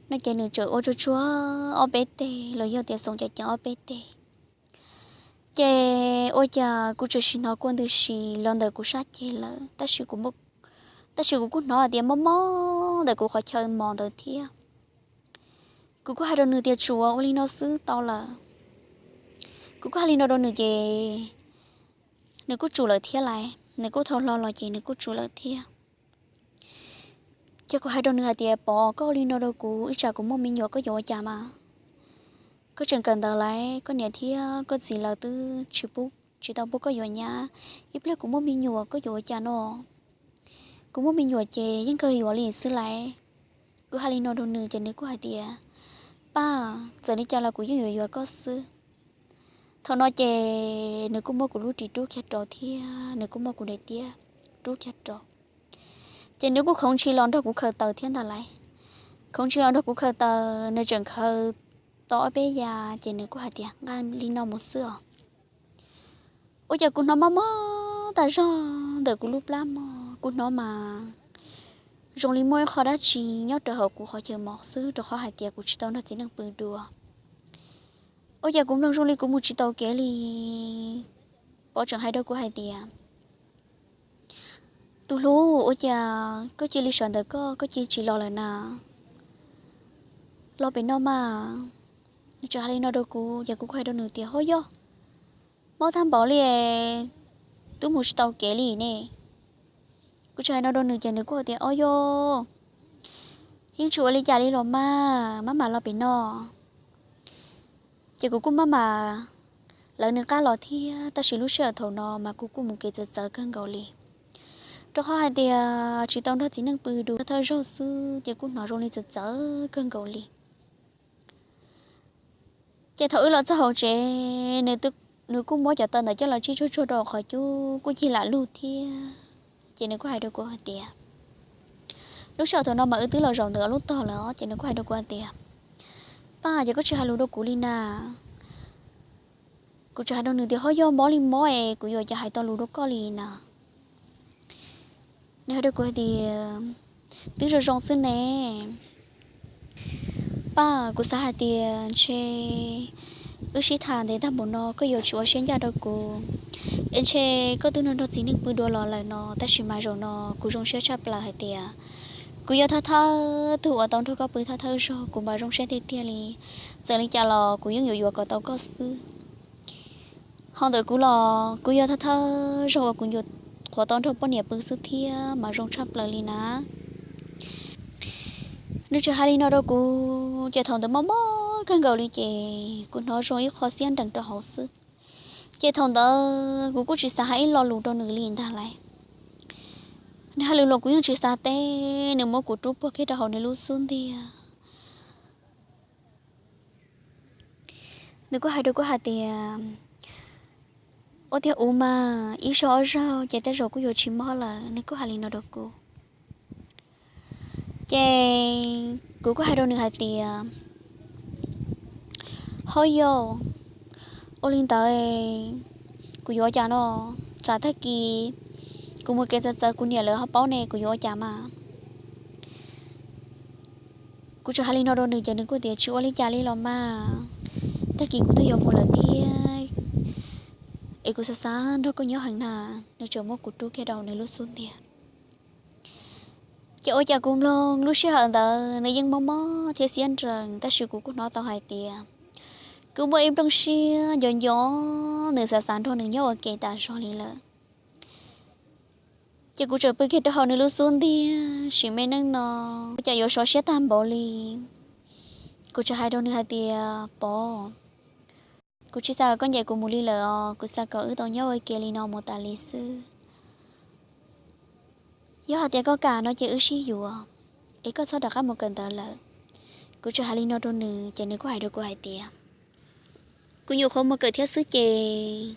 no ces nws tseem ua tsuag tsuag ob peb teg los yog tias xoom ceev ceev ob peb teg. Ces ua cas kuv tseem sim hnov kua ntws si los ntawm kuv sab ceg lawm, tab sis kuv, tab sis kuv kuj hnov hais tias mob mob ntawm kuv qhov chaw mos ntawd thiab. Kuv kuj hais rau nws tias, Tsuav ua li no xwb tau lawm. Kuv kuj hais li no rau nws ces nws kuj tsum lawm thiab lauj, nws kuj thau hlo los ces nws kuj tsum lawm thiab. Ces kuv hais rau nws hais tias, Pov, koj ua li no rau kuv, ib tsam kuv muaj me nyuam koj yuav ua cas mas? Koj tseem kawm ntawv lauj, koj niam thiab koj txiv lawv twb tsis pub, tsis tau pub koj yuav nyab, ib pliag kuv muaj me nyuam koj yuav ua cas no? Kuv muaj me nyuam ces yeej kawg yuav li xwb lauj. Kuv hais li no rau nws ces nws kuj hais tias, Paj, txawm li cas los kuv yeej yuav yuav koj xwb. Thaum no ces nws kuj muab kuv lub ris rub kiag rau thiab nws kuj muab kuv daim tiab rub kiag rau. Ces nws kuj khoov ntshis los nrog kuv khaws taws thiab ntag lauj. Khoov ntshis los nrog kuv khaws taws, nws tseem khaws tau ob peb yav ces nws kuj hais tias, Nqa li no mus xwb os. Ua cas kuv hnov mob mob tas zog ntawm kuv lub plab mog, kuv hnov mas zoo li muaj ib qho dab tsi nyob rau hauv kuv qhov chaw mos xwb, rau qhov hais tias kuv tsis tau nrog txiv neej pw dua. Ua cas kuv mloog zoo li kuv mus tsis tau kev li. Pov tseem hais rau kuv hais tias, Tus hlub, ua cas koj cia li sawv ntawm koj, koj cia li tsis los lawm na? Los pem no mas. Nws tseem hais li no rau kuv ces kuv kuj hais rau nws tias, Ho yog, mob tag npaum li, twb mus tsis tau kev li ne. Kuv tseem hais no rau nws ces nws kuj hais tias, Ob yog, yeej tsis ua li cas li los mas, maj mam los pem no. Ces kuv kuj maj mam lawv nws qab los thiab, tab sis lub sij hawm thaum no mas kuv kuj mus kev txawv txawv kawg nkaus li. Rau qhov hais tias tsis tau nrog txiv neej pw du, thawj zaug xwb ces kuj hnov zoo li txawv txawv kawg nkaus li. Ces thaum wb los txog hauv tsev, nws kuj muab cov taw ntawd coj los tsij tsuag tsuag rau qhov cub kuj cig lam lug thiab. Ces nws kuj hais rau kuv hais tias, lub sij hawm thaum no mas wb twb los zaum ntawm lub tog lawm os, ces nws kuj hais rau kuv hais tias, Paj, ces koj tsis hais lus rau kuv li na. Kuv tseem hais rau nws tias, Ho yog mob li mob es kuv yuav cas hais tau lus rau koj li na. Nws hais rau kuv hais tias, Twb zoo zoo xwb ne. Paj, kuv xav hais tias ntshe wb sib tham ntev tag npaum no koj yuav tsis ua siab ncaj rau kuv, es ntshe koj twb nrog txiv neej pw dua los lawm no, tab sis mas zaum no kuv zoo siab tshaj plaws hais tias kuv yog thawj thawj tug uas tau nrog koj pw thawj thawj zaug, kuv mas zoo siab tiag tiag li. Txawm li cas los kuv yeej yuav yuav kom tau koj xwb. Ho ntawm kuv los kuv yog thawj thawj zaug uas kuv nyuam qhuav tau nrog poj niam pw xwb thiab mas zoo tshaj plaws li na. Nws tseem hais li no rau kuv ces thaum ntawd mob mob kawg nkaus li ces kuv hnov zoo ib qho xiab nrees rau hauv xwb. Ces thaum ntawd kuv kuj tsis xav hais ib lo lus rau nws li ntag lauj. Nws hais lus los kuv yeej tsis xav teb, nws muab kuv rub puag kiag rau hauv nws lub xub ntiag. Nws kuj hais rau kuv hais tias, Ua tiag ua mas ib zaug ob zaug ces tej zaum kuj yuav tsis mob lawm. Nws kuj hais li no rau kuv. Ces kuv kuj hais rau nws hais tias, Ho yog ua li ntawd kuv yuav ua cas no? Tsam tag kis kuv mus kev txawv txawv kuv niam lawv ho paub ne, kuv yuav ua cas mas? Kuv tseem hais li no rau nws ces nws kuj tias, Tsis ua li cas li los mas, tag kis kuv twb yuav mus lawm thiab, es kuv xav xav nrog koj nyob heev na. Nws tseem muab kuv rub kiag rau nws lub xub ntiag. Ces ua cas kuv mloog lub sij hawm ntawd nws yeej mob mob thiab xiab nrees, tab sis kuv kuj hnov tau hais tias kuv muaj ib nplooj siab nco nco nws, xav xav nrog nws nyob ua ke tas zog li lawm. Ces kuv tseem pw kiag rau hauv nws lub xub ntiag sim me neej no, ua cas yuav sov siab tag npaum li. Kuv tseem hais rau nws hais tias, Pov, kuv tsis xav kom koj ncaim kuv mus li lawm os, kuv xav kom wb tau nyob ua ke li no mus tas li xwb. Yog hais tias koj kam no ces wb sib yuav, es koj txhob rov qab mus kawm ntawv lawm. Kuv tseem hais li no rau nws ces nws kuj hais rau kuv hais tias, Kuv nyuam qhuav mus kawm thiab xwb ces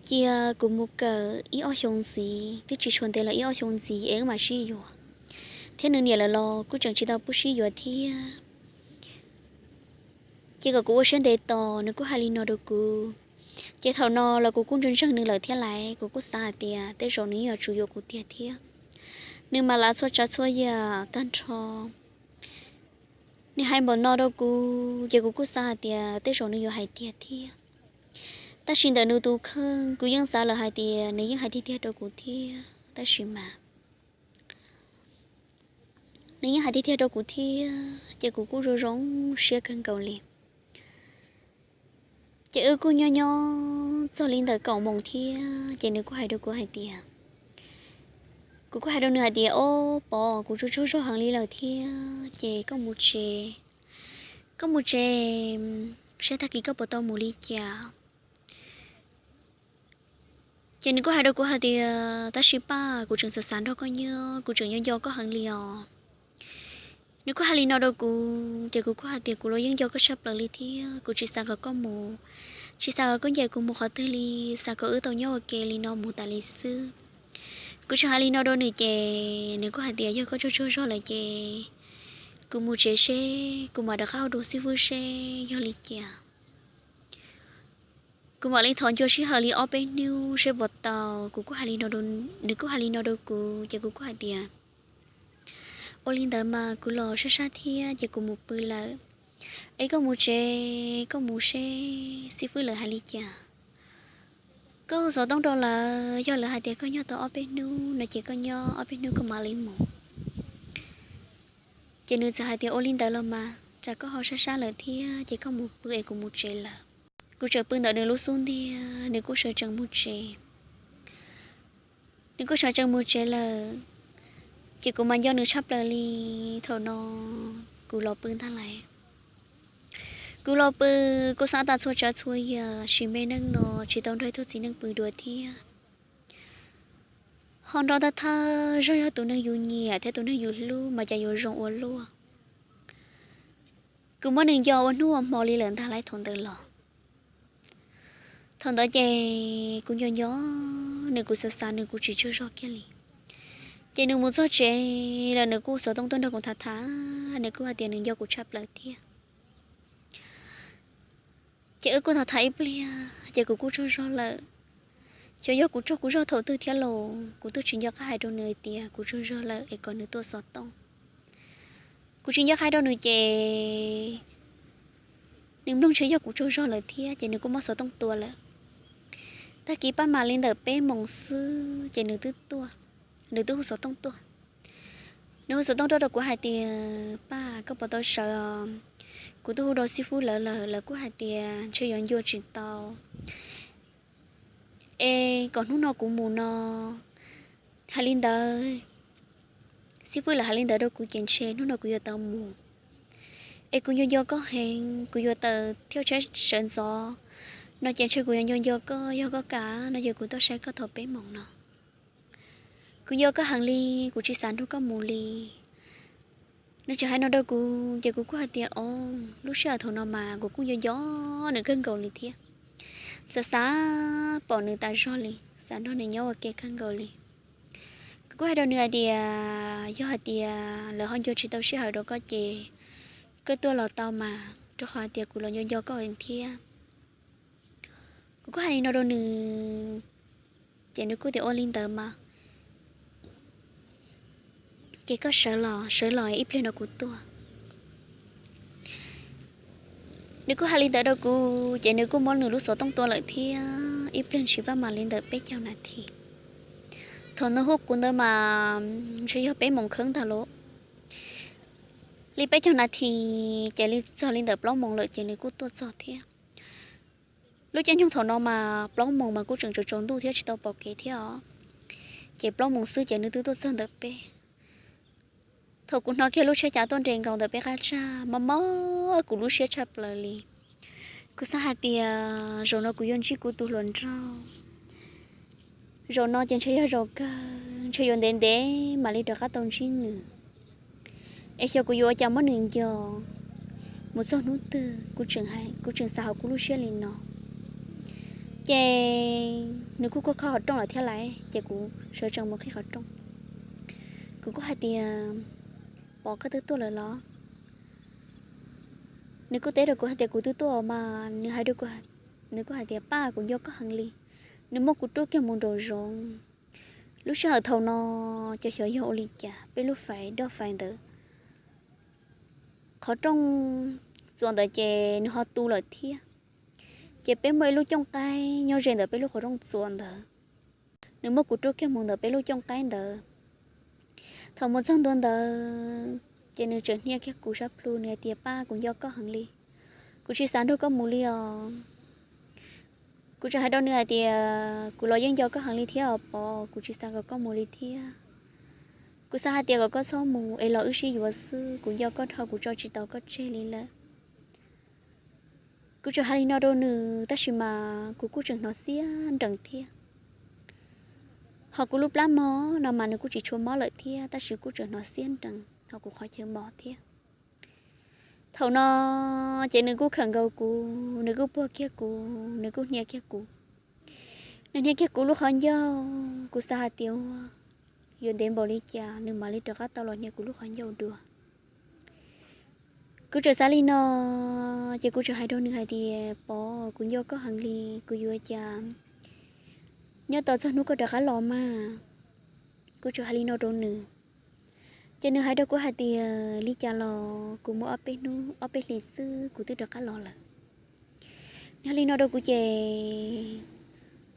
cia kuv mus kawm ib ob xyoo ntxiv, twb tsis tshua ntev los ib ob xyoo ntxiv es wb mam sib yuav. Thiab nws niam lawv los kuj tseem tsis tau pub sib yuav thiab. Ces kom kuv ua siab ntev tos, nws kuj hais li no rau kuv. Ces thaum no los kuv kuj ntseeg ntseeg nws lawm thiab lais, kuv kuj xav hais tias tej zaum nws yeej yuav tsum yuav kuv tiag thiab. Nws mas lav txhua tsav txhua yam tag nrho. Nws hais npaum no rau kuv ces kuv kuj xav hais tias tej zaum nws yuav hais tiag thiab. Tab sis ntawm nws tus kheej kuv yeej xav lawm hais tias nws yeej hais tiag tiag rau kuv thiab, tab sis mas nws yeej hais tiag tiag rau kuv thiab ces kuv kuj zoo zoo siab kawg nkaus li. Ces wb kuj nyob nyob txog li ntawm kaum moos thiab ces nws kuj hais rau kuv hais tias, kuv kuj hais rau nws hais tias, Ob Pov, kuv tsaug tsaug zog heev li lawm thiab ces koj mus tsev, koj mus tsev saib tag kis koj puas tau mus li cas. Ces nws kuj hais rau kuv hais tias, Tab sis Paj, kuv tseem xav xav nrog koj nyob, kuv tseem nco nco koj heev li os. Nws kuj hais li no rau kuv ces kuv kuj hais tias, Kuv los yeej nco koj tshaj plaws li thiab, kuv tsis xav kom koj mus, tsis xav kom koj ncaim kuv mus qhov twg li, xav kom wb tau nyob ua ke li no mus tas li xwb. Kuv tseem hais li no rau nws ces nws kuj hais tias, Yog koj tsaug tsaug zog lawm ces kuv mus tsev seb, kuv mam rov qab hu rau xib fwb seb yog li cas. Kuv mam li thov ncua sij hawm li ob peb hnub seb puas tau. Kuv kuj hais li no, nws kuj hais li no rau kuv ces kuv kuj hais tias, Ua li ntawd mas kuv los sab sab thiab ces kuv mus pw lawm. Es koj mus tsev, koj mus seb xib fwb lawv hais li cas. Koj hu xov tooj rau lawv, yog lawv hais tias koj nyob tau ob peb hnub no ces koj nyob ob peb hnub koj mam li mus. Ces nws txawm hais tias, Ua li ntawd los mas, tsam koj ho sab sab lawm thiab ces koj mus pw es kuv mus tsev lawm. Kuv tseem pw ntawm nws lub xub ntiag, nws kuj sawv tsees mus tsev. Nws kuj sawv tsees mus tsev lawm, ces kuv mas nco nws tshaj plaws li. Thaum no kuv los pw ntag lais. Kuv los pw, kuv xav tas txhua tsav txhua yam, sim me neej no tsis tau nrog ib tug txiv neej pw dua thiab. Ho nrog thawj thawj zog yog tus neeg yus nyiam thiab tus neeg yus hlub mas cas yuav zoo ua luaj. Kuv muab nws nco ua hnub ua hmo li lawm ntag lauj thaum ntawd los. Thaum ntawd ces kuv nco nco nws, kuv xav xav nws kuv tsis tsaug zog kiag li. Ces nws mus txog tsev lawm nws kuj xov tooj tuaj nrog kuv tham tham, nws kuj hais tias nws nco kuv tshaj plaws thiab. Ces wb kuj tham tham ib pliag ces kuv kuj tsaug zog lawm. Xyov yog kuv tsaug kuv zog thaum twg thiab los kuv twb tsis nco qab hais rau nws hais tias kuv tsaug zog lawm es kom nws tuaj xov tooj. Kuv tsis nco qab hais rau nws ces nws mloog ntshe yog kuv tsaug zog lawm thiab ces nws kuj muab xov tooj tua lawm. Tag kis paj mam li ntawm peb moos xwb ces nws twb tuaj, nws twb hu xov tooj tuaj. Nws hu xov tooj tuaj rau kuv hais tias, Paj, koj puas tau sawv os? Kuv twb hu rau xib fwb lawv lawm, lawv kuj hais tias ntshe yuav ncua tsis tau, es kom hnub no kuv mus no. Hais li ntawd, xib fwb lawv hais li ntawd rau kuv ces ntshe hnub no kuv yuav tau mus. Es kuv nco nco koj heev, kuv yuav tawm thiab tshaib sawv ntxov no ces ntshe kuv yuav nco nco koj, yog koj kam no ces kuv tuaj saib koj thaum peb moos no. Kuv nco koj heev li, kuv tsis xav nrog koj mus li. Nws tseem hais no rau kuv ces kuv kuj hais tias, Os, lub sij hawm thaum no mas kuv kuj nco nco nws kawg nkaus li thiab. Xav xav pom nws tas zog li, xav nrog nws nyob ua ke kawg nkaus li. Kuv kuj hais rau nws hais tias, Yog hais tias lawv ho ncua tsis tau sij hawm rau koj ces koj tuaj los tau mas, rau qhov hais tias kuv los nco nco koj thiab. Kuv kuj hais li no rau nws, ces nws kuj tias, Ua li ntawd mas ces koj sawv los, sawv los ib pliag no kuv tuaj. Nws kuj hais li ntawd rau kuv ces nws kuj muab nws lub xov tooj tua lawm thiab. Ib pliag ntshis paj mam li ntawm peb caug nas this. Thaum nws hu kuv ntawd mas ntshe yog peb moos kheev ntag lauj. Li peb caug nas this ces li txog li ntawm plaub moos lawm ces nws kuj tuaj txog thiab. Lub caij nyoog thaum no mas plaub moos mas kuj tseem tsaus tsaus ntuj thiab tsis tau pom kev thiab os. Ces plaub moos xwb ces nws twb tuaj txog ntawm peb. Thaum kuv hnov kiag lub tsheb cav tuaj nres nkaus ntawm peb qab tsag, mob mob kuv lub siab tshaj plaws li. Kuv xav hais tias zaum no kuv yuav ntsib kuv tus hluas nraug. Zaum no ces ntshe yog zaum kawg, ntshe yuav ntev ntev mam li rov qab tau ntsib nws. Es xyov kuv yuav ua cas muab nws nco mus txog hnub twg, kuv tseem xav hauv kuv lub siab li no. Ces nws kuj kuj qhib qhov rooj lawm thiab lais, ces kuv sawv tsees mus qhib qhov rooj. Kuv kuj hais tias, Pov, koj twb tuaj lawm los? Nws kuj teb rau kuv hais tias, Kuv twb tuaj mas. Nws hais rau kuv, nws kuj hais tias, Paj, kuv nco koj heev li. Nws muab kuv rub kiag mus nraum zoov. Lub sij hawm thaum no, cov xyov yog ua li cas peb lub fais doj fais ntawd, qhov rooj txuas ntawd ces nws ho tu lawm thiab. Ces peb muaj ib lub cooj qaib nyob ze ntawm peb lub qhov rooj txuas ntawd. Nws muab kuv rub kiag mus ntawm peb lub cooj qaib ntawd. Thaum mus txog ntua ntawd ces nws tseem hnia kiag kuv sab plhu, nws hais tias, Paj, kuv nco koj heev li. Kuv tsis xav nrog koj mus li os. Kuv tseem hais rau nws hais tias, Kuv los yeej nco koj heev li thiab os Pov, kuv tsis xav kom koj mus li thiab. Kuv xav hais tias kom koj txhob mus es los wb sib yuav xwb, kuv nco koj dhau kuv tso tsis tau koj tseg li lawm. Kuv tseem hais li no rau nws tab sis mas kuv kuj tseem hnov xiab nrees thiab. Ho kuv lub plab mos no mas nws kuj tsis tshua mob lawm thiab tab sis kuj tseem hnov xiab nrees ho kuv qhov chaw mos thiab. Thaum no ces nws kuj khawm nkaus kuv, nws kuj puag kiag kuv, nws kuj hnia kiag kuv. Nws hnia kiag kuv lub qhov ncauj, kuv xav hais tias, Ua, yuav ntev npaum li cas nws mam li rov qab tau los hnia kuv lub qhov ncauj dua? Kuv tseem xav li no, ces kuv tseem hais rau nws hais tias, Pov, kuv nco koj heev li, kuv yuav cas nyob tos txog hnub koj rov qab los mas. Kuv tseem hais li no rau nws, ces nws hais rau kuv hais tias, Li cas los kuv mus ob peb hnub ob peb hlis xwb kuv twb rov qab los lawm. Nws hais li no rau kuv ces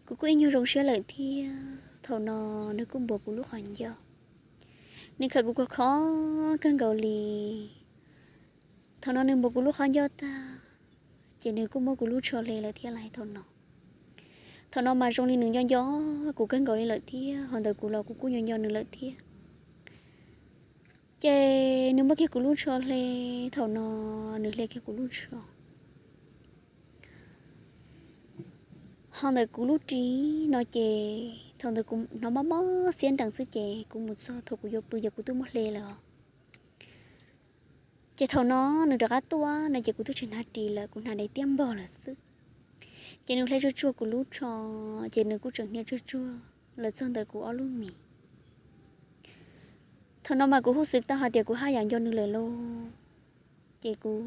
kuv kuj ib nyuag zoo siab lawm thiab. Thaum no nws kuj npuav kuv lub qhov ncauj, nws khawm kuv khov kho kawg nkaus li. Thaum no nws npuav kuv lub qhov ncauj tag, ces nws kuj muab kuv lub tsho hle lawm thiab lais thaum no. Thaum no mas zoo li nws nco nco kuv kawg nkaus li lawm thiab, ho ntawm kuv los kuv kuj nco nco nws lawm thiab. Ces nws muab kiag kuv lub tsho hle, thaum no nws hle kiag kuv lub tsho, Ho ntawm kuv lub ris no ces thaum ntawd kuv hnov mob mob xiab nrees xwb ces kuv mus txog thaum kuv yuav pw ces kuv twb muab hle lawm os. Ces thaum no nws rov qab tuaj no ces kuv twb tsis hnav ris lawm, kuv hnav daim tiab npog lawm xwb. Ces nws hle tsuag tsuag kuv lub tsho, ces nws kuj tseem hnia tsuag tsuag lawm txog ntawm kuv ob lub mis. Thaum no mas kuv hu xwm tau hais tias kuv haj yam nco nws lawm lauj. Ces kuv,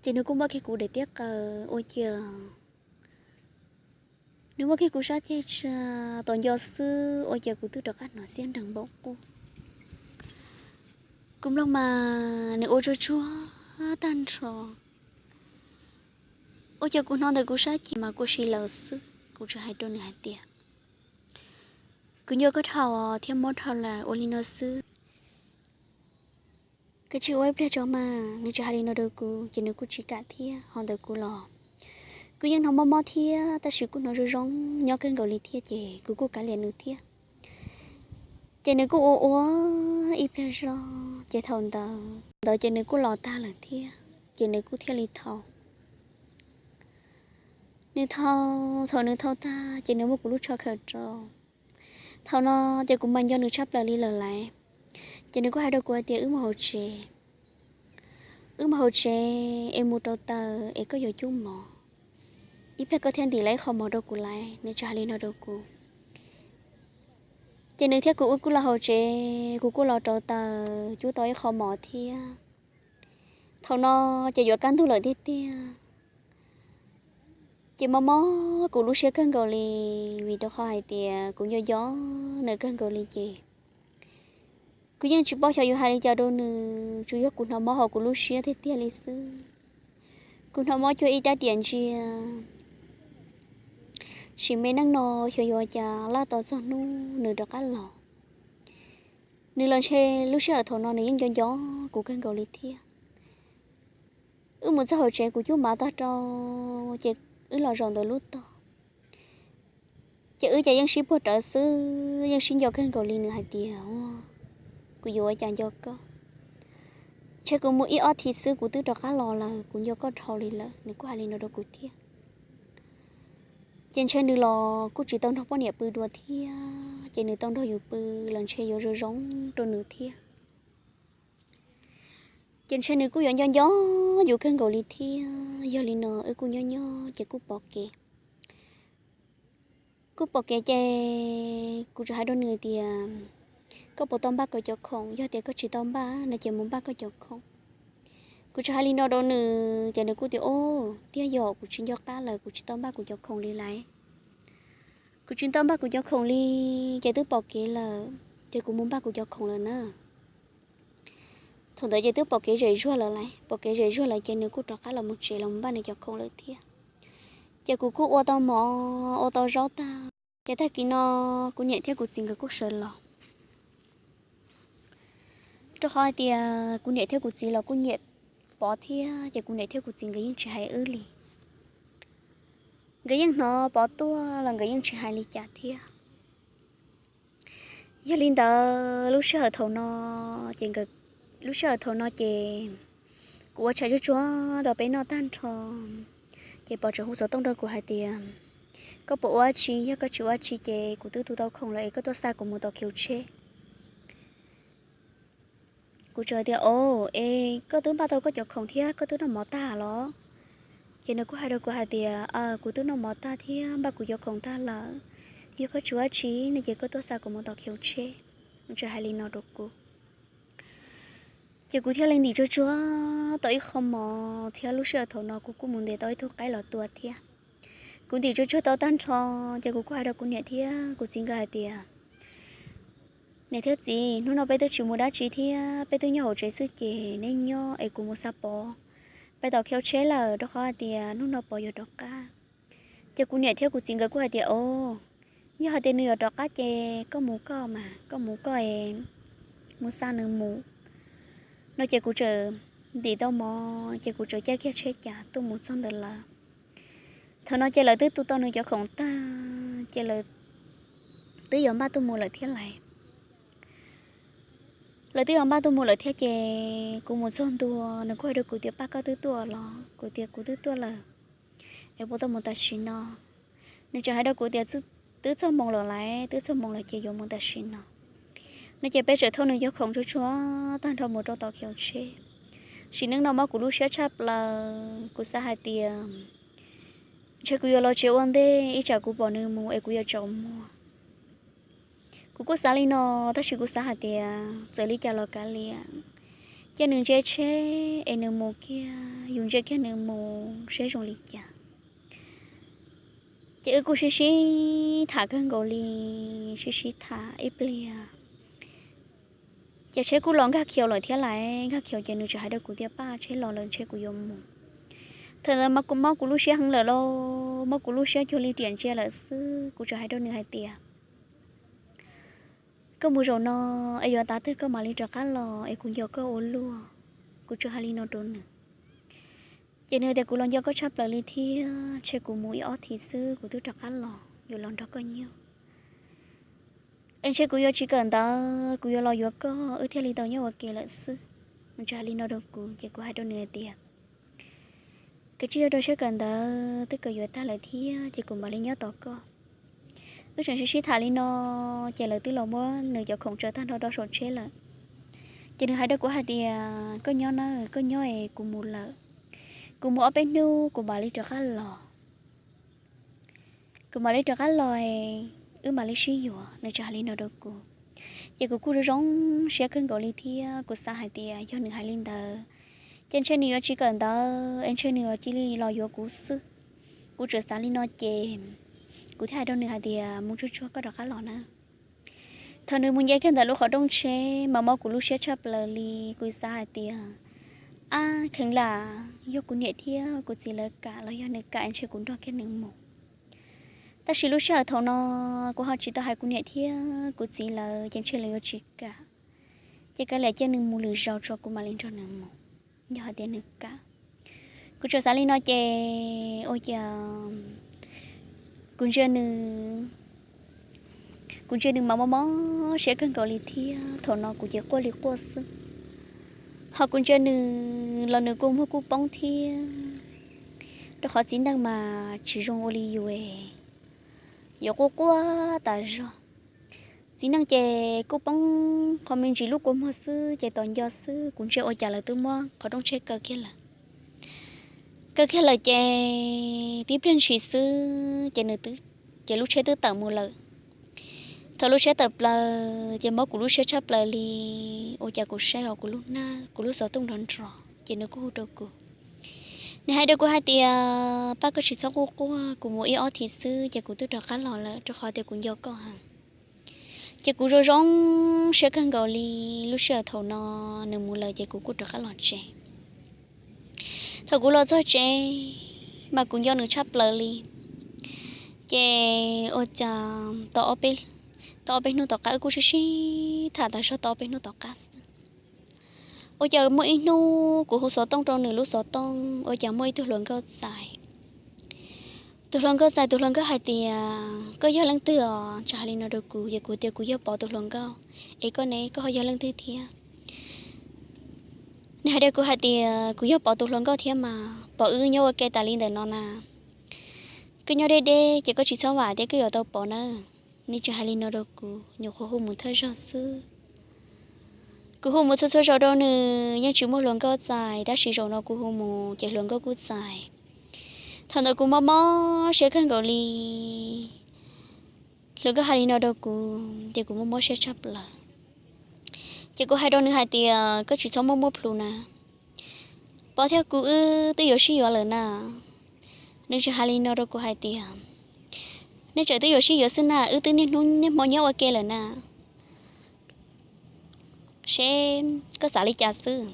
ces nws kuj muab kiag kuv daim tiab qaws ua cas, nws muab kiag kuv sab ceg tsa tom nco xwb ua cas kuv twb rov qab hnov xiab nrees npaum qub. Kuv mloog mas nws ua tsuag tsuag tag nrho, ua cas kuv hnov ntawm kuv sab ceg mas kuj si lawm xwb. Kuv tsuas hais rau nws hais tias, kuv nco koj dhau thiab mob dhau lawm, ua li no xwb, koj cia ua ib pliag tso mas. Nws tsis hais li no rau kuv ces nws kuj tsis kam thiab. Ho ntawm kuv los kuv yeej hnov mob mob thiab tab sis kuj hnov zoo zoo nyob kawg nkaus li thiab ces kuv kuj kav liam nws thiab. Ces nws kuj ua ua ib pliag zog ces thaum ntawd ntawd ces nws kuj los tag lawm thiab ces nws kuj thiaj li thau. Nws thau, thaum nws thau tag ces nws muab kuv lub tsho khaws rau. Thaum no ces kuv mas nco nws tshaj plaws li lawm lauj. Ces nws kuj hais rau kuv hais tias wb mus hauv tsev, wb mus hauv tsev es mus rauv taws es koj yuav cub mov, ib pliag koj thiaj ntim los ib qho mov rau kuv lauj. Nws tsis hais li no rau kuv. Ces nws thiab kuv wb kuj los hauv tsev, kuv kuj los rauv taws cub tau ib qho mov thiab. Thaum no ces yuav kaj ntug lawm tiag tiag. Ces mob mob kuv lub siab kawg nkaus li, vim rau qhov hais tias kuv nco nco nws kawg nkaus li ces kuv yeej tsis paub xyov yuav hais li cas rau nws, tsuas yog kuv hnov mob hauv kuv lub siab tiag tiag li xwb. Kuv hnov mob cuag ib rab riam ntsia, sim me neej no xyov yuav cas laj tos txog hnub nws rov qab los. Nws los ntshe lub sij hawm thaum no nws yeej nco nco kuv kawg nkaus li thiab. Wb mus txog hauv tsev kuv cub mov tag rau, ces wb los zaum ntawm lub tog. Ces wb ces yeej sib puag rawv xwb, yeej sib nco kawg nkaus li. Nws hais tias, kuv yuav ua cas nco koj, ntshe kuv mus ib ob thiv xwb kuv twb rov qab los lawm, kuv nco koj dhau li lawm. Nws kuj hais li no rau kuv thiab. Ces ntshe nws los kuj tsis tau nrog poj niam pw dua thiab, ces nws tau nrog yus pw los ntshe yuav zoo zoo rau nws thiab. Ces ntshe nws kuj yuav nco nco yus kawg nkaus li thiab. Yog li no wb kuj nyob nyob ces kuj pom kev. Kuj pom kev ces kuv tsuas hais rau nws tias, koj puas tau npaj koj cov khoom? Yog tias koj tsis tau npaj no ces mus npaj koj cov khoom. Kuv tsuas hais li no rau nws ces nws kuj tias, o, tiag yom, kuv tsis nco qab lawm, kuv tsis tau npaj kuv cov khoom li lauj. Kuv tsis tau npaj kuv cov khoom li, ces twb pom kev lawm, ces kuv mus npaj kuv cov khoom lawm na. Thaum ntawd ces twb pom kev zem zuag lawm lauj, pom kev zem zuag lawm ces nws kuj rov qab los mus tsev los npaj nws cov khoom lawm thiab. Ces kuv kuj ua tau mov ua tau zaub tag, ces tag kis no kuv niam thiab kuv txiv nkawd kuj sawv los. Rau qhov hais tias kuv niam thiab kuv txiv los kuj nyiam Pov thiab, ces kuv niam thiab kuv txiv nkawd yeej tsis hais wb li. Nkawd yeej hnov Pov tuaj los nkawd yeej tsis hais li cas thiab. Yog li ntawd lub sij hawm thaum no, ces lub sij hawm thaum no ces kuv ua tshais tsuag tsuag rau peb noj tag nrho, ces Pov tseem hu xov tooj rau kuv hais tias, koj puas ua tsi? Yog koj tsis ua tsi ces kuv twb tu tau khoom lawm es koj tuaj xa kuv mus tom khiv tsheb. Kuv teb tias, o, es koj twb npaj tau koj cov khoom thiab koj twb noj mov tag los? Ces nws kuj hais rau kuv hais tias, kuv twb noj mov tag thiab npaj kuv cov khoom tag lawm. Yog koj tsis ua tsi no ces koj tuaj xa kuv mus tom khiv tsheb. Nws tseem hais li no rau kuv. Ces kuv thiaj li ntim tsuag tsuag tau ib qho mov thiab lub sij hawm thaum no kuv kuj mus ntes tau ib tug qaib los tua thiab. Kuv ntim tsuag tsuag tau tag nrho, ces kuv kuj hais rau kuv niam thiab kuv txiv nkawd hais tias, niam thiab txiv, hnub no peb twb tsis mus dab tsi thiab, peb twb nyob hauv tsev xwb ces neb nyob es kuv mus xa Pov peb tom khiv tsheb lawm, rau qhov hais tias hnub no Pov yuav rov qab. Ces kuv niam thiab kuv txiv nkawd kuj hais tias, o, yog hais tias nws yuav rov qab ces koj mus koj mas, koj mus koj es mus xa nws mus no. Ces kuv tseem ntim tau mov ces kuv tseem caij kiag tsheb cas tuaj mus txog ntawd lawm. Thaum no ces lawv twb tu tau nws cov khoom tag ces lawv twb yuav npaj tuaj mus lawm thiab lais. Lawv twb yuav npaj tuaj mus lawm thiab ces kuv mus txog ntua, nws kuj hais rau kuv tias, Paj, koj twb tuaj los? Kuv tias, Kuv twb tuaj lawm. Es puas tau mus tam sim no? Nws tseem hais rau kuv tias, Twb txog moos lawm laiv, twb txog moos lawm ces yuav mus tam sim no. No ces peb txawm thauj nws cov khoom tsuag tsuag tag nrho mus rau tom khiv tsheb. Sim neej no mob kuv lub siab tshaj plaws, kuv xav hais tias ntshe kuv yuav los tsev ua ntej, ib tsam kuv pom nws mus es kuv yuav tsaus muag. Kuv kuj xav li no, tab sis kuv xav hais tias txawm li cas los kav liam, cia nws ntsia tsheb es nws mus kiag, yus ntsia kiag nws mus seb zoo li cas. Ces wb kuj sib sib tham kawg nkaus li, sib sib tham ib pliag, ces tsheb kuj los nkag khiaus lawm thiab laiv, nkag khiaus ces nws tseem hais rau kuv tias, Paj, tsheb los lawm, ntshe kuv yuav mus. Thaum ntawd mas kuv mob kuv lub siab heev lawm lauj, mob kuv lub siab cuag li riam ntsia lawm xwb. Kuv tseem hais rau nws hais tias, Koj mus zaum no es yuav tav twg koj mam li rov qab los es kuv nco koj ua luaj. Kuv tseem hais li no rau nws, ces nws tias, Kuv los nco koj tshaj plaws li thiab, ntshe kuv mus ib ob thiv xwb kuv twb rov qab los yuav los nrog koj nyob. Es ntshe kuv yuav tsis kawm ntawv, kuv yuav los yuav koj wb thiaj li tau nyob ua ke lawm xwb. Nws tseem hais li no rau kuv ces kuv hais rau nws hais tias, Koj tsis yog rau siab kawm ntawv, twb kawm yuav tag lawm thiab ces kuv mam li nyob tos koj. Wb tseem sib sib tham li no, ces lawv twb los muab nws cov khoom tsaws tag nrho rau saum tsheb lawm. Ces nws hais rau kuv hais tias, Koj nyob na, koj nyob es kuv mus lawm. Kuv mus ob peb hnub kuv mam li rov qab los. Kuv mam li rov qab los, wb mam li sib yuav. Nws tseem hais li no rau kuv, ces kuv kuj zoo zoo siab kawg nkaus li thiab. Kuv xav hais tias yog nws hais li ntawd, ces ntshe nws yuav tsis kawm ntawv es ntshe nws yuav cia li los yuav kuv xwb. Kuv tseem xav li no ces kuv thiaj hais rau nws hais tias, Mus tsuag tsuag koj rov qab los na. Thaum nws mus nce kiag ntawm lub qhov rooj tsheb mas mob kuv lub siab tshaj plaws li. Kuv xav hais tias, Ab, kheev lam yog kuv niam thiab kuv txiv lawv kam los yog nws kam es ntshe kuv nrog kiag nws mus. Tab sis lub sij hawm thaum no kuv ho tsis tau hais kuv niam thiab kuv txiv lawv, ces ntshe lawv yuav tsis kam. Ces kav liam cia nws mus lwm zaus tso kuv mam li nrog nws mus, yog hais tias nws kam. Kuv tseem xav li no ces ua cas kuv ntsia nws, kuv ntsia nws mas mob mob siab kawg nkaus li thiab. Thaum no kuv ces quaj li quaj xwb, ho kuv ntsia nws los nws kua muag kuj poob thiab, rau qhov txiv neej mas tsis zoo ua li yus, yuav quaj quaj tas zog. Txiv neej ces kuj poob qhov me ntsis lub kua muag xwb ces tos nco xwb. Kuv ntsia ua cas lawv twb muab qhov rooj tsheb kaw kiag lawm. Kaw kiag lawm ces tib pliag ntshis xwb ces nws, ces lub tsheb twb tawm mus lawm. Thaum lub tsheb tawm plaws ces mob kuv lub siab tshaj plaws li. Ua cas kuv saib hauv kuv lub hnab, kuv lub xov tooj nrov nrov ces nws kuj hu rau kuv. Nws hais rau kuv hais tias, Paj, koj tsis txhob quaj quaj, kuv mus ib ob thiv xwb ces kuv twb rov qab los lawm, rau qhov tias kuv nco koj heev. Ces kuv zoo zoo siab kawg nkaus li. Lub sij hawm thaum no nws mus lawm ces kuv kuj rov qab los tsev. Thaum kuv los txog tsev mas kuv nco nws tshaj plaws li. Ces ua cas tau ob peb, tau ob peb hnub tom qab, wb kuj sib sib tham tas zog tau ob peb hnub tom qab xwb, ua cas muaj ib hnub kuv hu xov tooj rau nws lub xov tooj, ua cas muaj ib tug hluas nkauj txais. Tus hluas nkauj txais, tus hluas nkauj hais tias, Koj yog leej twg os? Tseem hais li no rau kuv, ces kuv tias, Kuv yog Pov tus hluas nkauj. Es koj ne, koj ho yog leej twg thiab? Nws hais rau kuv hais tias, Kuv yog Pov tus hluas nkauj thiab mas, Pov wb nyob ua ke tas li ntawm no na. Koj nyob deb deb ces koj tsis txhob vam thiab koj yuav tau Pov nawb. Nws tseem hais li no rau kuv, nyuam qhuav hu mus thawj zaug xwb. Kuv hu mus txhua txhua zaus rau nws yeej tsis muaj hluas nkauj txais, tab sis zaum no kuv hu mus ces hluas nkauj kuj txais. Thaum ntawd kuv mob mob siab kawg nkaus li. Hluas nkauj hais li no rau kuv ces kuv mob mob siab tshaj plaws. Ces kuv hais rau nws hais tias, Koj tsis txhob muaj muaj plhus na, Pov thiab kuv wb twb yuav sib yuav lawm na. Nws tseem hais li no rau kuv hais tias, Nej tseem twb yuav sib yuav xwb na, wb twb niaj hnub niaj hmo nyob ua ke lawm na, seb koj xav li cas xwb.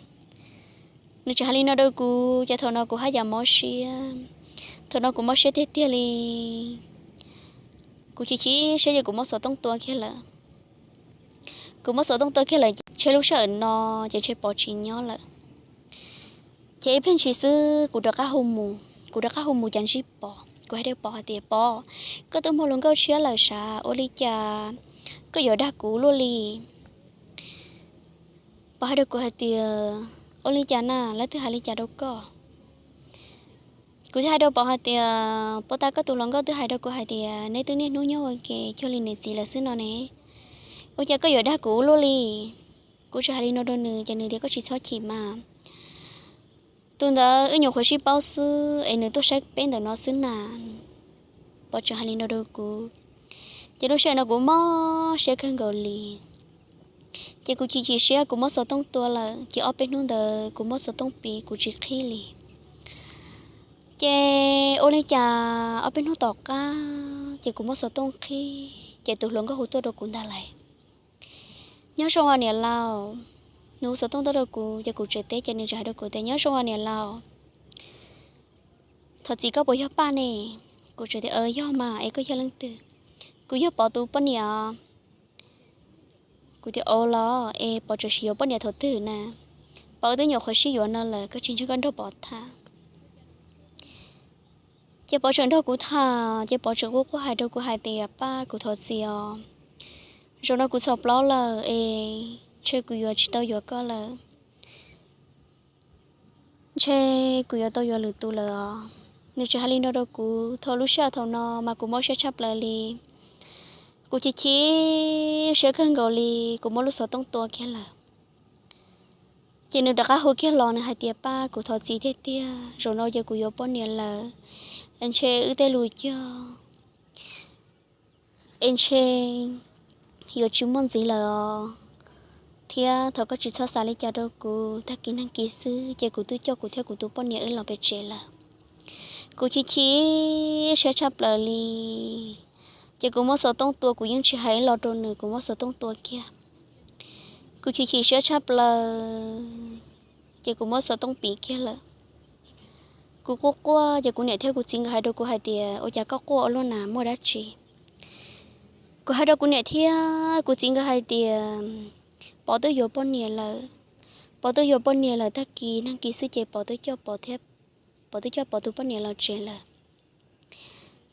Nws tseem hais li no rau kuv ces thaum no kuv haj yam mob siab. Thaum no kuv mob siab tiag tiag li. Kuv chim chim siab ces kuv muab xov tooj tua kiag lawm. Kuv muab xov tooj tua kiag lawm ces ntshe lub sij hawm no ces ntshe Pov tsis nyob lawm. Ces ib pliag ntshis xwb kuv rov qab hu mus, kuv rov qab hu mus cas ntsib Pov. Kuv hais rau Pov hais tias, Pov, koj twb muaj hluas nkauj tshiab lawm sav, ua li cas koj yuav dag kuv luaj li? Pov hais rau kuv hais tias, Ua li cas na, leej twg hais li cas rau koj? Kuv thiaj hais rau Pov hais tias, Pov, tas koj tus hluas nkauj twb hais rau kuv hais tias neb twb niaj hnub nyob ua ke cuag li niam txiv lawm xwb no ne, ua cas koj yuav dag kuv ua luaj li? Kuv tseem hais li no rau nws ces nws tias, Koj tsis txhob chim mas, tus ntawd wb nyuam qhuav sib paub xwb es nws tuaj saib peb ntawm no xwb na. Pov tseem hais li no rau kuv, ces lub sij hawm no kuv mob siab kawg nkaus li. Ces kuv chim chim siab, kuv muab xov tooj tua lawm, ces ob peb hnub ntawd kuv muab xov tooj piv kuv tsis qhib li. Ces ua li cas ob peb hnub tom qab ces kuv muab xov tooj qhib ces tus hluas nkauj hu tuaj rau kuv ntag lauj. Nyob zoo os niam laus. Nws hu xov tooj tuaj rau kuv ces kuv tseem teb ces nws tseem hais rau kuv tias, Nyob zoo os niam laus. Thov txim, koj puas yog Paj ne? Kuv tseem tias, Yog mas, es koj yog leej twg? Kuv yog Pov tus poj niam. Kuv tias, Ua los es Pov tseem yuav poj niam thaum twg na? Pov twb nyuam qhuav sib yuav no lawm, koj tsis ntseeg koj nrog Pov tham. Ces Pov tseem nrog kuv tham ces Pov tseem quaj quaj hais rau kuv hais tias, Paj, kuv thov txim os. Zaum no kuv txhaum plaub lawm es ntshe kuv yuav tsis tau yuav koj lawm. Ntshe kuv yuav tau yuav lwm tus lawm os. Nws tseem hais li no rau kuv, thaum lub sij hawm thaum no mas kuv mob siab tshaj plaws li. Kuv chim chim siab kawg nkaus li, kuv muab lub xov tooj tua kiag lawm. Ces nws rov qab hu kiag los, nws hais tias, Paj, kuv thov txim tiag tiag, zaum no ces kuv yuav poj niam lawm. Ntshe wb tej lus cog es ntshe yuav tsis muaj ntxiv lawm os. Thiab thov koj tsis txhob xav li cas rau kuv, tag kis nag kis xwb ces kuv twb coj kuv thiab kuv tus poj niam wb los pem tsev lawm. Kuv chim chim siab tshaj plaws li. Ces kuv muab xov tooj tua, kuv yeej tsis hais ib los rau nws, kuv muab xov tooj tua kiag. Kuv chim chim siab tshaj plaws, ces kuv muab xov tooj piv kiag lawm. Kuv quaj quaj ces kuv niam thiab kuv txiv nkawd hais rau kuv hais tias, Ua cas koj quaj ua luaj na, muaj dab tsi? Kuv hais rau kuv niam thiab kuv txiv nkawd hais tias, Pov twb yuav poj niam lawm. Pov twb yuav poj niam lawm, tag kis nag kis xwb ces Pov twb coj Pov thiab, Pov twb coj Pov tus poj niam los tsev lawm.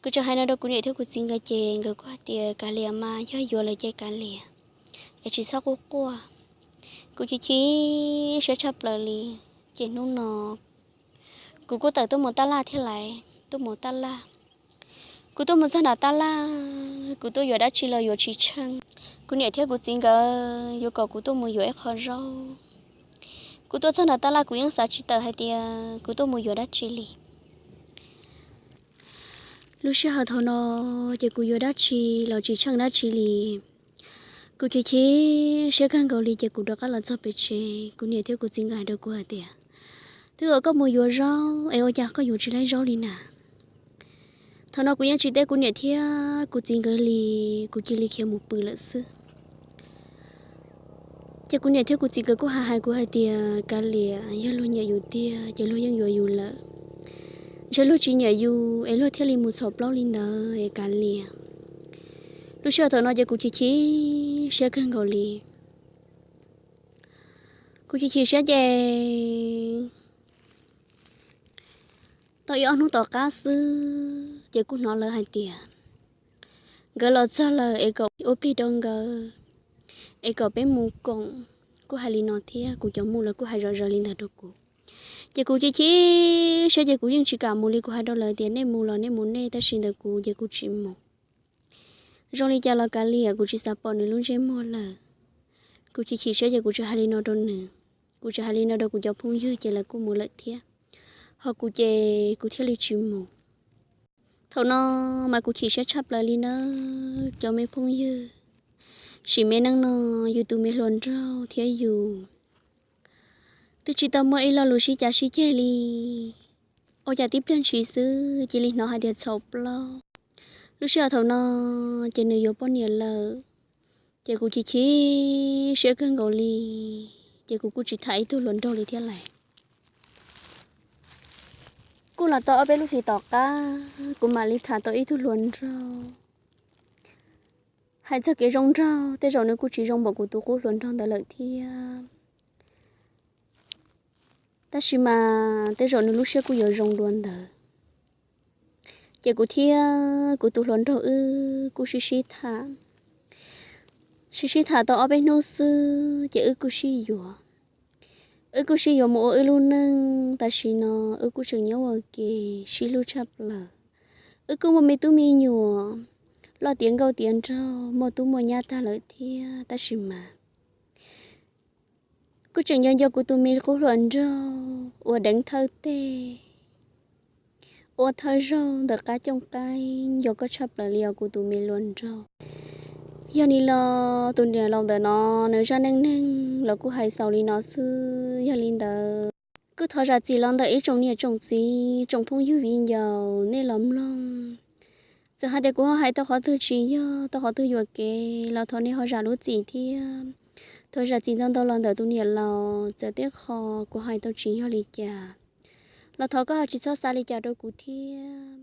Kuv tseem hais no rau kuv niam thiab kuv txiv nkawd ces nkawd kuj hais tias, Kav liam mas, yog yuav lawm ces kav liam, es tsis txhob quaj quaj. Kuv chim chim siab tshaj plaws li. Ces hnub no kuv kuj tawm tuaj mus tab laj thiab lais, tuaj mus tab laj. Kuv tuaj mus txog nram tab laj, kuv tuaj yuav dab tsi los yuav tsis tsheej. Kuv niam thiab kuv txiv nkawd yuav kom kuv tuaj mus yuav ib qho zaub. Kuv tuaj txog nram tab laj kuv yeej xav tsis tawm hais tias kuv tuaj mus yuav dab tsi li. Lub sij hawm thaum no ces kuv yuav dab tsi los tsis tsheej dab tsi li. Kuv chim chim siab kawg nkaus li ces kuv rov qab los txog pem tsev, kuv niam thiab kuv txiv nkawd hais rau kuv hais tias, Twb kom koj mus yuav zaub es ua cas koj yuav tsis laib zaub li na? Thaum no kuv yeej tsis teb kuv niam thiab kuv txiv nkawd li, kuv cia li khiav mus pw lawm xwb. Ces kuv niam thiab kuv txiv nkawd kuj hais hais kuv hais tias, Kav liam, yog luag nyiam yus tiag ces luag yeej yuav yus lawm. Ntshe luag tsis nyiam yus es luag thiaj li mus txhaum plaub li ntawd es kav liam. Lub sij hawm thaum no ces kuv chim chim siab kawg nkaus li. Kuv chim chim siab ces tau ib ob hnub tom qab xwb ces kuj hnov lawv hais tias nkawd los txog lawm es kom ua plig rau nkawd, es kom peb mus koom. Kuj hais li no thiab kuv cov mus los kuj hais zom zaws li ntawd rau kuv. Ces kuv chim chim siab ces kuv yeej tsis kam mus li, kuv hais rau lawv tias nej mus los nej mus nej, tab sis ntawm kuv ces kuv tsis mus. Zoo li cas los kav liam, kuv tsis xav pom nws lub ntsej muag lawm. Kuv chim chim siab ces kuv tseem hais li no rau nws, kuv tseem hais li no rau kuv cov phooj ywg ces lawv kuj mus lawm thiab. Ho kuv ces kuv thiaj li tsis mus. Thaum no mas kuv chim siab tshaj plaws li nawb cov me phooj ywg. Sim me neej no yus tus me hluas nraug thiab yus twb tsis tau muaj ib lo lus sib cav sib ceg li. Ua cas tib pliag ntshis xwb cia li hnov hais tias txhaum plaub. Lub sij hawm thaum no ces nws yuav poj niam lawm, ces kuv chim chim siab kawg nkaus li, ces kuv kuj tsis tham ib tug hluas nraug li thiab lais. Kuj los tau ob peb lub hlis tom qab kuv mam li tham tau ib tug hluas nraug. Hais txog kev zoo nraug tej zaum nws kuj tsis zoo npaum kuv tus qub hluas nraug ntawd lawm thiab. Tab sis mas tej zaum nws lub siab kuj yuav zoo dua ntawd. Ces kuv thiab kuv tus hluas nraug wb kuj sib sib tham, sib sib tham tau ob peb hnub xwb ces wb kuj sib yuav. Wb kuj sib yuav mus ua wb lub neej, tam sim no wb kuj tseem nyob ua ke sib hlub tshaj plaws. Wb kuj muaj me tub me nyuam, loj tiav nkauj tiav nraug, muaj tub muaj nyab tag lawm thiab, tab sis mas kuj tseem nco nco kuv tus me qub hluas nraug uas deev thawj teg, ua thawj zaug ntawm qab cooj qaib, nco koj tshaj plaws li os kuv tus me hluas nraug. Yog li los tus niam laus ntawm no, nws zaj neej neeg los kuj hais xaus li no xwb. Yog li ntawd, kuj thov zam txim los ntawm ib tsoom niam tsoom txiv, tsoom phooj ywg viv ncaus nej los mloog. Txawm hais tias kuv ho hais tau qhov twg tsis yog, tau qhov twg yuam kev los thov nej ho zam lub txim thiab. Thov zam txim ntau ntau los ntawm tus niam laus, txawm tej qho kuv hais tau tsis yog li cas los thov koj ho tsis txhob xav li cas rau kuv thiab.